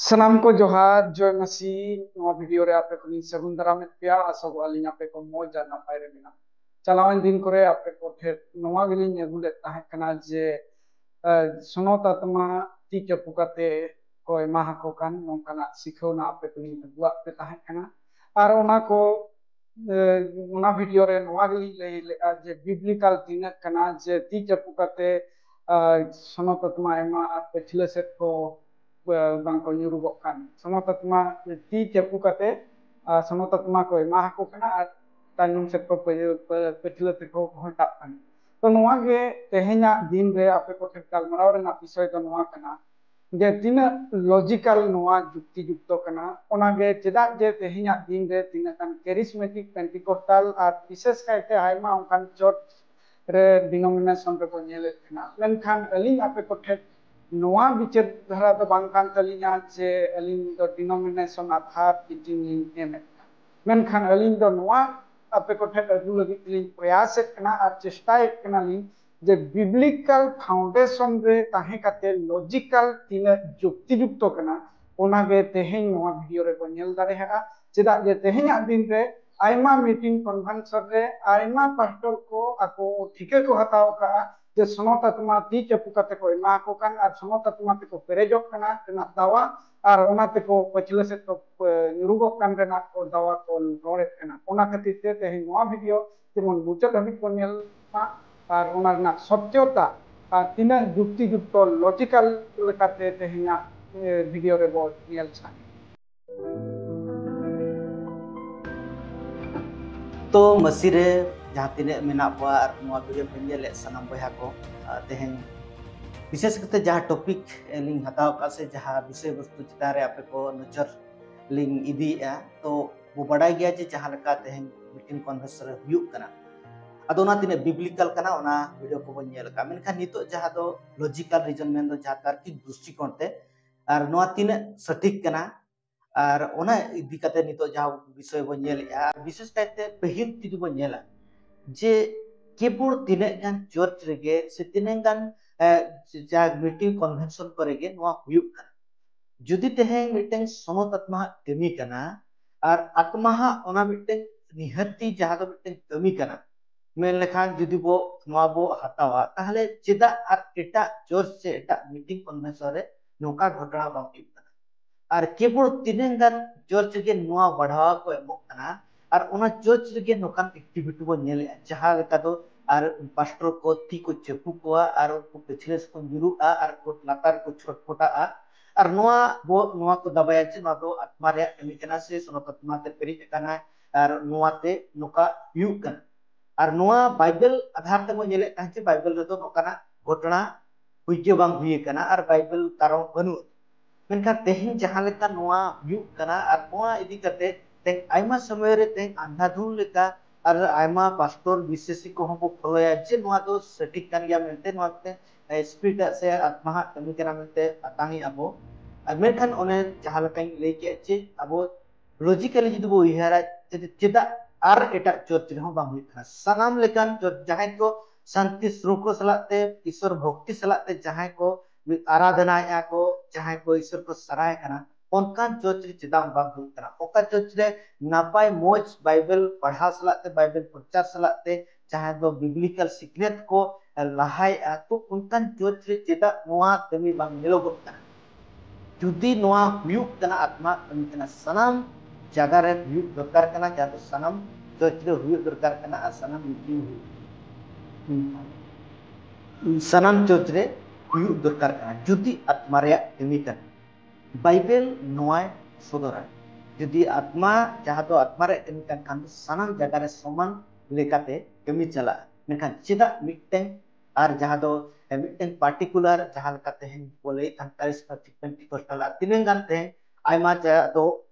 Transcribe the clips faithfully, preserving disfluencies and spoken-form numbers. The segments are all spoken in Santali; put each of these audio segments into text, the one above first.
ᱥᱟᱱᱟᱢ ᱠᱚ ᱡᱚᱦᱟᱨ, ᱡᱚᱭ ᱢᱟᱹᱥᱤ᱾ ᱱᱚᱣᱟ ᱵᱷᱤᱰᱤᱭᱳ ᱨᱮ ᱟᱯᱮ ᱠᱚᱞᱤᱧ ᱥᱟᱹᱜᱩᱱ ᱫᱟᱨᱟᱢᱮᱫ ᱯᱮᱭᱟ᱾ ᱟᱥᱚᱜᱚᱜᱼᱟ ᱞᱤᱧ ᱟᱯᱮ ᱠᱚ ᱢᱚᱡᱽ ᱟᱨ ᱱᱟᱯᱟᱭ ᱨᱮ ᱢᱮᱱᱟᱜ᱾ ᱪᱟᱞᱟᱣᱮᱱ ᱫᱤᱱ ᱠᱚᱨᱮ ᱟᱯᱮ ᱠᱚ ᱴᱷᱮᱱ ᱱᱚᱣᱟ ᱜᱮᱞᱤᱧ ᱟᱹᱜᱩ ᱞᱮᱫ ᱛᱟᱦᱮᱸ ᱠᱟᱱᱟ ᱡᱮ, ᱮ, ᱥᱚᱱᱚᱛ ᱟᱛᱢᱟ ᱛᱤ ᱪᱟᱯᱩ ᱠᱟᱛᱮ ᱠᱚ ᱮᱢᱟ ᱟᱠᱚ ᱠᱟᱱ ᱱᱚᱝᱠᱟᱱᱟᱜ ᱥᱤᱠᱷᱟᱹᱣᱱᱟ ᱟᱯᱮ ᱠᱚᱞᱤᱧ ᱟᱹᱜᱩᱣᱟᱜ ᱯᱮ ᱛᱟᱦᱮᱸ ᱠᱟᱱᱟ᱾ ᱟᱨ ᱚᱱᱟ ᱠᱚ, ᱮ, ᱚᱱᱟ ᱵᱷᱤᱰᱤᱭᱳ ᱨᱮ ᱱᱚᱣᱟ ᱜᱮᱞᱤᱧ ᱞᱟᱹᱭ ᱞᱮᱫᱼᱟ ᱡᱮ ᱵᱤᱵᱽᱞᱤᱠᱟᱞ ᱛᱤᱱᱟᱹᱜ ᱠᱟᱱᱟ ᱡᱮ ᱛᱤ ᱪᱟᱯᱩ ᱠᱟᱛᱮ, ᱟ, ᱥᱚᱱᱚᱛ ᱟᱛᱢᱟ ᱮᱢᱟ ᱟᱨ ᱯᱟᱹᱪᱷᱞᱟᱹ ᱥᱮᱫ ᱠᱚ, ᱮ, ᱵᱟᱝ ᱠᱚ ᱧᱩᱨᱩᱜᱚᱜ ᱠᱟᱱ᱾ ᱥᱚᱱᱚᱛ ᱟᱛᱢᱟ ᱛᱤ ᱪᱟᱯᱩ ᱠᱟᱛᱮ, ᱟ, ᱥᱚᱱᱚᱛ ᱟᱛᱢᱟ ᱠᱚ ᱮᱢᱟ ᱟᱠᱚ ᱠᱟᱱᱟ ᱟᱨ ᱛᱟᱭᱱᱚᱢ ᱥᱮᱫ ᱠᱚ ᱯᱟᱹ-, ᱯᱟᱹ-, ᱯᱟᱹᱪᱷᱞᱟᱹ ᱛᱮᱠᱚ ᱜᱷᱚᱞᱴᱟᱜ ᱠᱟᱱᱟ᱾ ᱛᱚ ᱱᱚᱣᱟ ᱜᱮ ᱛᱮᱦᱮᱧᱟᱜ ᱫᱤᱱ ᱨᱮ ᱟᱯᱮ ᱠᱚᱴᱷᱮᱱ ᱜᱟᱞᱢᱟᱨᱟᱣ ᱨᱮᱱᱟᱜ ᱵᱤᱥᱚᱭ ᱫᱚ ᱱᱚᱣᱟ ᱠᱟᱱᱟ ᱡᱮ ᱛᱤᱱᱟᱹᱜ ᱞᱚᱡᱤᱠᱟᱞ ᱱᱚᱣᱟ ᱡᱩᱠᱛᱤ ᱡᱩᱠᱛᱚ ᱠᱟᱱᱟ᱾ ᱚᱱᱟᱜᱮ ᱪᱮᱫᱟᱜ ᱡᱮ ᱛᱮᱦᱮᱧᱟᱜ ᱫᱤᱱ ᱨᱮ ᱛᱤᱱᱟᱹᱜ ᱜᱟᱱ ᱠᱮᱨᱤᱥᱢᱮᱴᱤᱠ, ᱯᱮᱱᱴᱤᱠᱚᱥᱴᱟᱞ ᱟᱨ ᱵᱤᱥᱮᱥ ᱠᱟᱭᱛᱮ ᱟᱭᱢᱟ ᱚᱱᱠᱟᱱ ᱪᱟᱨᱪ ᱨᱮ, ᱰᱤᱱᱳᱢᱤᱱᱮᱥᱚᱱ ᱨᱮᱵᱚ ᱧᱮᱞᱮᱫ ᱠᱟᱱᱟ᱾ ᱢᱮᱱᱠᱷᱟᱱ ᱟᱹᱞᱤᱧ ᱟᱯᱮ ᱠᱚᱴᱷᱮᱱ ᱱᱚᱣᱟ ᱵᱤᱪᱟᱹᱨ ᱫᱷᱟᱨᱟ ᱫᱚ ᱵᱟᱝ ᱠᱟᱱ ᱛᱟᱹᱞᱤᱧᱟ ᱡᱮ ᱟᱹᱞᱤᱧ ᱫᱚ ᱰᱤᱱᱳᱢᱤᱱᱮᱥᱚᱱ ᱟᱫᱷᱟᱨ ᱢᱤᱴᱤᱝ ᱞᱤᱧ ᱮᱢᱮᱫ ᱠᱟᱱᱟ, ᱢᱮᱱᱠᱷᱟᱱ ᱟᱹᱞᱤᱧ ᱫᱚ ᱱᱚᱣᱟ ᱟᱯᱮ ᱠᱚᱴᱷᱮᱱ ᱟᱹᱜᱩ ᱞᱟᱹᱜᱤᱫ ᱞᱤᱧ ᱯᱨᱚᱭᱟᱥᱮᱫ ᱠᱟᱱᱟ ᱟᱨ ᱪᱮᱥᱴᱟᱭᱮᱫ ᱠᱟᱱᱟᱞᱤᱧ ᱡᱮ ᱵᱤᱵᱽᱞᱤᱠᱟᱞ ᱯᱷᱟᱣᱩᱱᱰᱮᱥᱚᱱ ᱨᱮ ᱛᱟᱦᱮᱸ ᱠᱟᱛᱮ ᱞᱚᱡᱤᱠᱟᱞ ᱛᱤᱱᱟᱹᱜ ᱡᱩᱠᱛᱤ ᱡᱩᱠᱛᱚ ᱠᱟᱱᱟ, ᱚᱱᱟᱜᱮ ᱛᱮᱦᱮᱧ ᱱᱚᱣᱟ ᱵᱷᱤᱰᱤᱭᱳ ᱨᱮᱵᱚᱱ ᱧᱮᱞ ᱫᱟᱲᱮᱭᱟᱜᱼᱟ᱾ ᱪᱮᱫᱟᱜ ᱡᱮ ᱛᱮᱦᱮᱧᱟᱜ ᱫᱤᱱ ᱨᱮ ᱟᱭᱢᱟ ᱢᱤᱴᱤᱝ ᱠᱚᱱᱵᱷᱮᱱᱥᱚᱱ ᱨᱮ ᱟᱭᱢᱟ ᱯᱟᱥᱴᱚᱨ ᱠᱚ ᱟᱠᱚ ᱴᱷᱤᱠᱟᱹ ᱠᱚ ᱦᱟᱛᱟᱣ ᱟᱠᱟᱫᱼᱟ ᱡᱮ ᱥᱚᱱᱚᱛ ᱟᱛᱢᱟ ᱛᱤ ᱪᱟᱯᱩ ᱠᱟᱛᱮ ᱠᱚ ᱮᱢᱟ ᱠᱚ ᱠᱟᱱ ᱟᱨ ᱥᱚᱱᱚᱛ ᱟᱛᱢᱟ ᱛᱮᱠᱚ ᱯᱮᱨᱮᱡᱚᱜ ᱠᱟᱱᱟ ᱨᱮᱱᱟᱜ ᱫᱟᱣᱟ, ᱟᱨ ᱚᱱᱟ ᱛᱮᱠᱚ ᱯᱟᱹᱪᱷᱞᱟᱹ ᱥᱮᱫ ᱠᱚ, ᱮ, ᱧᱩᱨᱩᱜᱚᱜ ᱠᱟᱱ ᱨᱮᱱᱟᱜ ᱠᱚ ᱫᱟᱣᱟ ᱠᱚ ᱨᱚᱲᱮᱫ ᱠᱟᱱᱟ᱾ ᱚᱱᱟ ᱠᱷᱟᱹᱛᱤᱨ ᱛᱮ ᱛᱮᱦᱮᱧ ᱱᱚᱣᱟ ᱵᱷᱤᱰᱤᱭᱳ ᱡᱮᱢᱚᱱ ᱢᱩᱪᱟᱹᱫ ᱦᱟᱹᱵᱤᱡ ᱵᱚᱱ ᱧᱮᱞ ᱢᱟ ᱟᱨ ᱚᱱᱟ ᱨᱮᱱᱟᱜ ᱥᱚᱛᱭᱚᱛᱟ ᱟᱨ ᱛᱤᱱᱟᱹᱜ ᱡᱩᱠᱛᱤ ᱡᱩᱠᱛᱚ ᱞᱚᱡᱤᱠᱟᱞ ᱞᱮᱠᱟᱛᱮ ᱛᱮᱦᱮᱧᱟᱜ, ᱮ, ᱵᱷᱤᱰᱤᱭᱳ ᱨᱮᱵᱚ ᱧᱮᱞ ᱥᱟᱸᱜᱮ᱾ ᱛᱚ ᱢᱟᱹᱥᱤ ᱨᱮ ᱡᱟᱦᱟᱸ ᱛᱤᱱᱟᱹᱜ ᱢᱮᱱᱟᱜ ᱵᱚᱣᱟ ᱟᱨ ᱱᱚᱣᱟ ᱵᱷᱤᱰᱤᱭᱳ ᱯᱮ ᱧᱮᱞᱮᱫ ᱥᱟᱱᱟᱢ ᱵᱚᱭᱦᱟ ᱠᱚ, ᱟᱨ ᱛᱮᱦᱮᱧ ᱵᱤᱥᱮᱥ ᱠᱟᱛᱮ ᱡᱟᱦᱟᱸ ᱴᱚᱯᱤᱠ ᱞᱤᱧ ᱦᱟᱛᱟᱣ ᱟᱠᱟᱫ ᱥᱮ ᱡᱟᱦᱟᱸ ᱵᱤᱥᱚᱭ ᱵᱚᱥᱛᱩ ᱪᱮᱛᱟᱱ ᱨᱮ ᱟᱯᱮ ᱠᱚ ᱱᱚᱡᱚᱨ ᱞᱤᱧ ᱤᱫᱤᱭᱮᱫᱼᱟ, ᱛᱚ ᱵᱚ ᱵᱟᱰᱟᱭ ᱜᱮᱭᱟ ᱡᱮ ᱡᱟᱦᱟᱸ ᱞᱮᱠᱟ ᱛᱮᱦᱮᱧ ᱢᱤᱴᱤᱝ ᱠᱚᱱᱵᱷᱮᱱᱥ ᱨᱮ ᱦᱩᱭᱩᱜ ᱠᱟᱱᱟ, ᱟᱫᱚ ᱚᱱᱟ ᱛᱤᱱᱟᱹᱜ ᱵᱤᱵᱽᱞᱤᱠᱟᱞ ᱠᱟᱱᱟ ᱚᱱᱟ ᱵᱷᱤᱰᱤᱭᱳ ᱠᱚᱵᱚᱱ ᱧᱮᱞ ᱟᱠᱟᱫᱼᱟ᱾ ᱢᱮᱱᱠᱷᱟᱱ ᱱᱤᱛᱚᱜ ᱡᱟᱦᱟᱸ ᱫᱚ ᱞᱚᱡᱤᱠᱟᱞ ᱨᱤᱡᱚᱱ ᱢᱮᱱᱫᱚ ᱡᱟᱦᱟᱸ ᱛᱟᱨᱠᱤᱠ ᱫᱨᱤᱥᱴᱤᱠᱳᱬ ᱛᱮ, ᱟᱨ ᱱᱚᱣᱟ ᱛᱤᱱᱟᱹᱜ ᱥᱚᱴᱷᱤᱠ ᱠᱟᱱᱟ, ᱟᱨ ᱚᱱᱟ ᱤᱫᱤ ᱠᱟᱛᱮ ᱱᱤᱛᱚᱜ ᱡᱟᱦᱟᱸ ᱵᱤᱥᱚᱭ ᱵᱚᱱ ᱧᱮᱞᱮᱫᱼᱟ, ᱟᱨ ᱵᱤᱥᱮᱥ ᱠᱟᱭᱛᱮ ᱯᱟᱹᱦᱤᱞ ᱡᱩᱫᱤ ᱵᱚᱱ ᱧᱮᱞᱟ ᱡᱮ ᱠᱮᱵᱚᱞ ᱛᱤᱱᱟᱹᱜ ᱜᱟᱱ ᱪᱟᱨᱪ ᱨᱮᱜᱮ ᱥᱮ ᱛᱤᱱᱟᱹᱜ ᱜᱟᱱ, ᱮ, ᱡᱟᱦᱟᱸ ᱢᱤᱴᱤᱝ ᱠᱚᱱᱵᱷᱮᱱᱥᱚᱱ ᱠᱚᱨᱮ ᱜᱮ ᱱᱚᱣᱟ ᱦᱩᱭᱩᱜ ᱠᱟᱱᱟ, ᱡᱩᱫᱤ ᱛᱮᱦᱮᱧ ᱢᱤᱫᱴᱮᱱ ᱥᱚᱱᱚᱛ ᱟᱛᱢᱟᱦᱟᱜ ᱠᱟᱹᱢᱤ ᱠᱟᱱᱟ, ᱟᱨ ᱟᱛᱢᱟᱦᱟᱜ ᱚᱱᱟ ᱢᱤᱫᱴᱮᱱ ᱱᱤᱦᱟᱹᱛᱤ ᱡᱟᱦᱟᱸ ᱫᱚ ᱢᱤᱫᱴᱮᱱ ᱠᱟᱹᱢᱤ ᱠᱟᱱᱟ, ᱢᱮᱱ ᱞᱮᱠᱷᱟᱱ ᱡᱩᱫᱤ ᱵᱚ ᱱᱚᱣᱟ ᱵᱚ ᱦᱟᱛᱟᱣᱟ, ᱛᱟᱦᱚᱞᱮ ᱪᱮᱫᱟᱜ ᱟᱨ ᱮᱴᱟᱜ ᱪᱟᱨᱪ ᱥᱮ ᱮᱴᱟᱜ ᱢᱤᱴᱤᱝ ᱠᱚᱱᱵᱷᱮᱱᱥᱚᱱ ᱨᱮ ᱱᱚᱝᱠᱟ ᱜᱷᱚᱴᱚᱱᱟ ᱵᱟᱝ ᱦᱩᱭᱩᱜ ᱠᱟᱱᱟ? ᱟᱨ ᱠᱮᱵᱚᱞ ᱛᱤᱱᱟᱹᱜ ᱜᱟᱱ ᱪᱟᱨᱪ ᱨᱮᱜᱮ ᱱᱚᱣᱟ ᱵᱟᱲᱦᱟᱣᱟ ᱠᱚ ᱮᱢᱚᱜ ᱠᱟᱱᱟ, ᱟᱨ ᱚᱱᱟ ᱪᱟᱨᱪ ᱨᱮᱜᱮ ᱱᱚᱝᱠᱟᱱ ᱮᱠᱴᱤᱵᱷᱤᱴᱤ ᱵᱚᱱ ᱧᱮᱞᱮᱫᱼᱟ, ᱡᱟᱦᱟᱸ ᱞᱮᱠᱟ ᱫᱚ ᱟᱨ ᱯᱟᱥᱴᱚᱨ ᱠᱚ ᱛᱤ ᱠᱚ ᱪᱟᱹᱯᱩ ᱠᱚᱣᱟ, ᱟᱨ ᱩᱱᱠᱩ ᱯᱟᱹᱪᱷᱞᱟᱹ ᱥᱮᱫ ᱠᱚ ᱧᱩᱨᱩᱜᱼᱟ, ᱟᱨ ᱠᱚ ᱞᱟᱛᱟᱨ ᱠᱚ ᱪᱷᱚᱴᱯᱚᱴᱟᱜᱼᱟ᱾ ᱟᱨ ᱱᱚᱣᱟ ᱵᱚ ᱱᱚᱣᱟ ᱠᱚ ᱫᱟᱵᱟᱭᱟ ᱡᱮ ᱱᱚᱣᱟ ᱫᱚ ᱟᱛᱢᱟ ᱨᱮᱭᱟᱜ ᱠᱟᱹᱢᱤ ᱠᱟᱱᱟ ᱥᱮ ᱥᱚᱱᱚᱛ ᱟᱛᱢᱟ ᱛᱮ ᱯᱮᱨᱮᱡ ᱟᱠᱟᱱᱟ, ᱟᱨ ᱱᱚᱣᱟ ᱛᱮ ᱱᱚᱝᱠᱟ ᱦᱩᱭᱩᱜ ᱠᱟᱱᱟ᱾ ᱟᱨ ᱱᱚᱣᱟ ᱵᱟᱭᱵᱮᱞ ᱟᱫᱷᱟᱨ ᱛᱮᱵᱚᱱ ᱧᱮᱞᱮᱫ ᱛᱟᱦᱮᱸᱫ ᱡᱮ ᱵᱟᱭᱵᱮᱞ ᱨᱮᱫᱚ ᱱᱚᱝᱠᱟᱱᱟᱜ ᱜᱷᱚᱴᱚᱱᱟ ᱦᱩᱭ ᱜᱮ ᱵᱟᱝ ᱦᱩᱭ ᱟᱠᱟᱱᱟ ᱟᱨ ᱵᱟᱭᱵᱮᱞ ᱠᱟᱨᱚᱱ ᱵᱟᱹᱱᱩᱜᱼᱟ᱾ ᱢᱮᱱᱠᱷᱟᱱ ᱛᱮᱦᱮᱧ ᱡᱟᱦᱟᱸ ᱞᱮᱠᱟ ᱱᱚᱣᱟ ᱦᱩᱭᱩᱜ ᱠᱟᱱᱟ ᱟᱨ ᱱᱚᱣᱟ ᱤᱫᱤ ᱠᱟᱛᱮ ᱛᱮᱦᱮᱧ ᱟᱭᱢᱟ ᱥᱚᱢᱚᱭ ᱨᱮ ᱛᱮᱦᱮᱧ ᱟᱱᱫᱷᱟᱫᱷᱩᱱ ᱞᱮᱠᱟ ᱟᱨ ᱟᱭᱢᱟ ᱯᱟᱥᱴᱚᱨ ᱵᱤᱥᱮᱥᱤ ᱠᱚᱦᱚᱸ ᱠᱚ ᱯᱷᱚᱞᱚᱭᱟ ᱡᱮ ᱱᱚᱣᱟ ᱫᱚ ᱥᱚᱴᱷᱤᱠ ᱠᱟᱱ ᱜᱮᱭᱟ ᱢᱮᱱᱛᱮ, ᱱᱚᱣᱟ ᱢᱤᱫᱴᱮᱱ ᱥᱯᱤᱨᱤᱴ ᱥᱮ ᱟᱛᱢᱟᱦᱟᱜ ᱠᱟᱹᱢᱤ ᱠᱟᱱᱟ ᱢᱮᱱᱛᱮ ᱟᱛᱟᱝ ᱮᱫ ᱟᱵᱚ᱾ ᱟᱨ ᱢᱮᱱᱠᱷᱟᱱ ᱚᱱᱮ ᱡᱟᱦᱟᱸ ᱞᱮᱠᱟᱧ ᱞᱟᱹᱭ ᱠᱮᱫ ᱡᱮ ᱟᱵᱚ ᱞᱚᱡᱤᱠᱟᱞᱤ ᱡᱩᱫᱤ ᱵᱚ ᱩᱭᱦᱟᱹᱨᱟ, ᱪᱮᱫ- ᱪᱮᱫᱟᱜ ᱟᱨ ᱮᱴᱟᱜ ᱪᱟᱨᱪ ᱨᱮᱦᱚᱸ ᱵᱟᱝ ᱦᱩᱭᱩᱜ ᱠᱟᱱᱟ? ᱥᱟᱱᱟᱢ ᱞᱮᱠᱟᱱ ᱪᱟᱨᱪ, ᱡᱟᱦᱟᱸᱭ ᱠᱚ ᱥᱟᱱᱛᱤ ᱥᱨᱩᱝᱠᱷᱚ ᱥᱟᱞᱟᱜ ᱛᱮ, ᱤᱥᱚᱨ ᱵᱷᱚᱠᱛᱤ ᱥᱟᱞᱟᱜ ᱛᱮ ᱡᱟᱦᱟᱸᱭ ᱠᱚ ᱟᱨᱟᱫᱷᱱᱟᱭᱮᱫᱼᱟ ᱠᱚ, ᱡᱟᱦᱟᱸᱭ ᱠᱚ ᱤᱥᱚᱨ ᱠᱚ ᱥᱟᱨᱟᱭᱮ ᱠᱟᱱᱟ, ᱚᱱᱠᱟᱱ ᱪᱟᱨᱪ ᱨᱮ ᱪᱮᱫᱟᱜ ᱵᱟᱝ ᱦᱩᱭᱩᱜ ᱠᱟᱱᱟ? ᱚᱠᱟ ᱪᱟᱨᱪ ᱨᱮ ᱱᱟᱯᱟᱭ ᱢᱚᱡᱽ ᱵᱟᱭᱵᱮᱞ ᱯᱟᱲᱦᱟᱣ ᱥᱟᱞᱟᱜ ᱛᱮ, ᱵᱟᱭᱵᱮᱞ ᱯᱨᱚᱪᱟᱨ ᱥᱟᱞᱟᱜ ᱛᱮ, ᱡᱟᱦᱟᱸᱭ ᱫᱚ ᱵᱤᱵᱽᱞᱤᱠᱟᱞ ᱥᱤᱠᱷᱱᱟᱹᱛ ᱠᱚ ᱞᱟᱦᱟᱭᱮᱫᱼᱟ, ᱛᱚ ᱚᱱᱠᱟᱱ ᱪᱟᱨᱪ ᱨᱮ ᱪᱮᱫᱟᱜ ᱱᱚᱣᱟ ᱠᱟᱹᱢᱤ ᱵᱟᱝ ᱧᱮᱞᱚᱜᱚᱜ ᱠᱟᱱᱟ? ᱡᱩᱫᱤ ᱱᱚᱣᱟ ᱦᱩᱭᱩᱜ ᱠᱟᱱᱟ, ᱟᱛᱢᱟ ᱠᱟᱹᱢᱤ ᱠᱟᱱᱟ, ᱥᱟᱱᱟᱢ ᱡᱟᱭᱜᱟ ᱨᱮ ᱦᱩᱭᱩᱜ ᱫᱚᱨᱠᱟᱨ ᱠᱟᱱᱟ, ᱡᱟᱦᱟᱸ ᱫᱚ ᱥᱟᱱᱟᱢ ᱪᱟᱨᱪ ᱨᱮ ᱦᱩᱭᱩᱜ ᱫᱚᱨᱠᱟᱨ ᱠᱟᱱᱟ ᱟᱨ ᱥᱟᱱᱟᱢ ᱢᱤᱴᱤᱝ ᱦᱩᱭᱩᱜ ᱥᱟᱱᱟᱢ ᱪᱟᱨᱪ ᱨᱮ ᱦᱩᱭᱩᱜ ᱫᱚᱨᱠᱟᱨ ᱠᱟᱱᱟ, ᱡᱩᱫᱤ ᱟᱛᱢᱟ ᱨᱮᱭᱟᱜ ᱠᱟᱹᱢᱤ ᱠᱟᱱᱟ᱾ ᱵᱟᱭᱵᱮᱞ ᱱᱚᱣᱟᱭ ᱥᱚᱫᱚᱨᱟ, ᱡᱩᱫᱤ ᱟᱛᱢᱟ, ᱡᱟᱦᱟᱸ ᱫᱚ ᱟᱛᱢᱟ ᱨᱮᱭᱟᱜ ᱠᱟᱹᱢᱤ ᱠᱟᱱ ᱠᱷᱟᱱ ᱫᱚ ᱥᱟᱱᱟᱢ ᱡᱟᱭᱜᱟ ᱨᱮ ᱥᱚᱢᱟᱱ ᱞᱮᱠᱟᱛᱮ ᱠᱟᱹᱢᱤ ᱪᱟᱞᱟᱜᱼᱟ᱾ ᱢᱮᱱᱠᱷᱟᱱ ᱪᱮᱫᱟᱜ ᱢᱤᱫᱴᱮᱱ ᱟᱨ ᱡᱟᱦᱟᱸ ᱫᱚ ᱢᱤᱫᱴᱮᱱ ᱯᱟᱨᱴᱤᱠᱩᱞᱟᱨ, ᱡᱟᱦᱟᱸ ᱞᱮᱠᱟ ᱛᱮᱦᱮᱧ ᱵᱚ ᱞᱟᱹᱭᱮᱫ ᱠᱟᱱ ᱠᱟᱨᱤᱥᱢᱟᱴᱤᱠ ᱯᱮᱱᱴᱤᱠᱚᱥᱴᱟᱞ ᱟᱨ ᱛᱤᱱᱟᱹᱜ ᱜᱟᱱ ᱛᱮᱦᱮᱧ ᱟᱭᱢᱟ ᱡᱟᱭᱜᱟ ᱫᱚ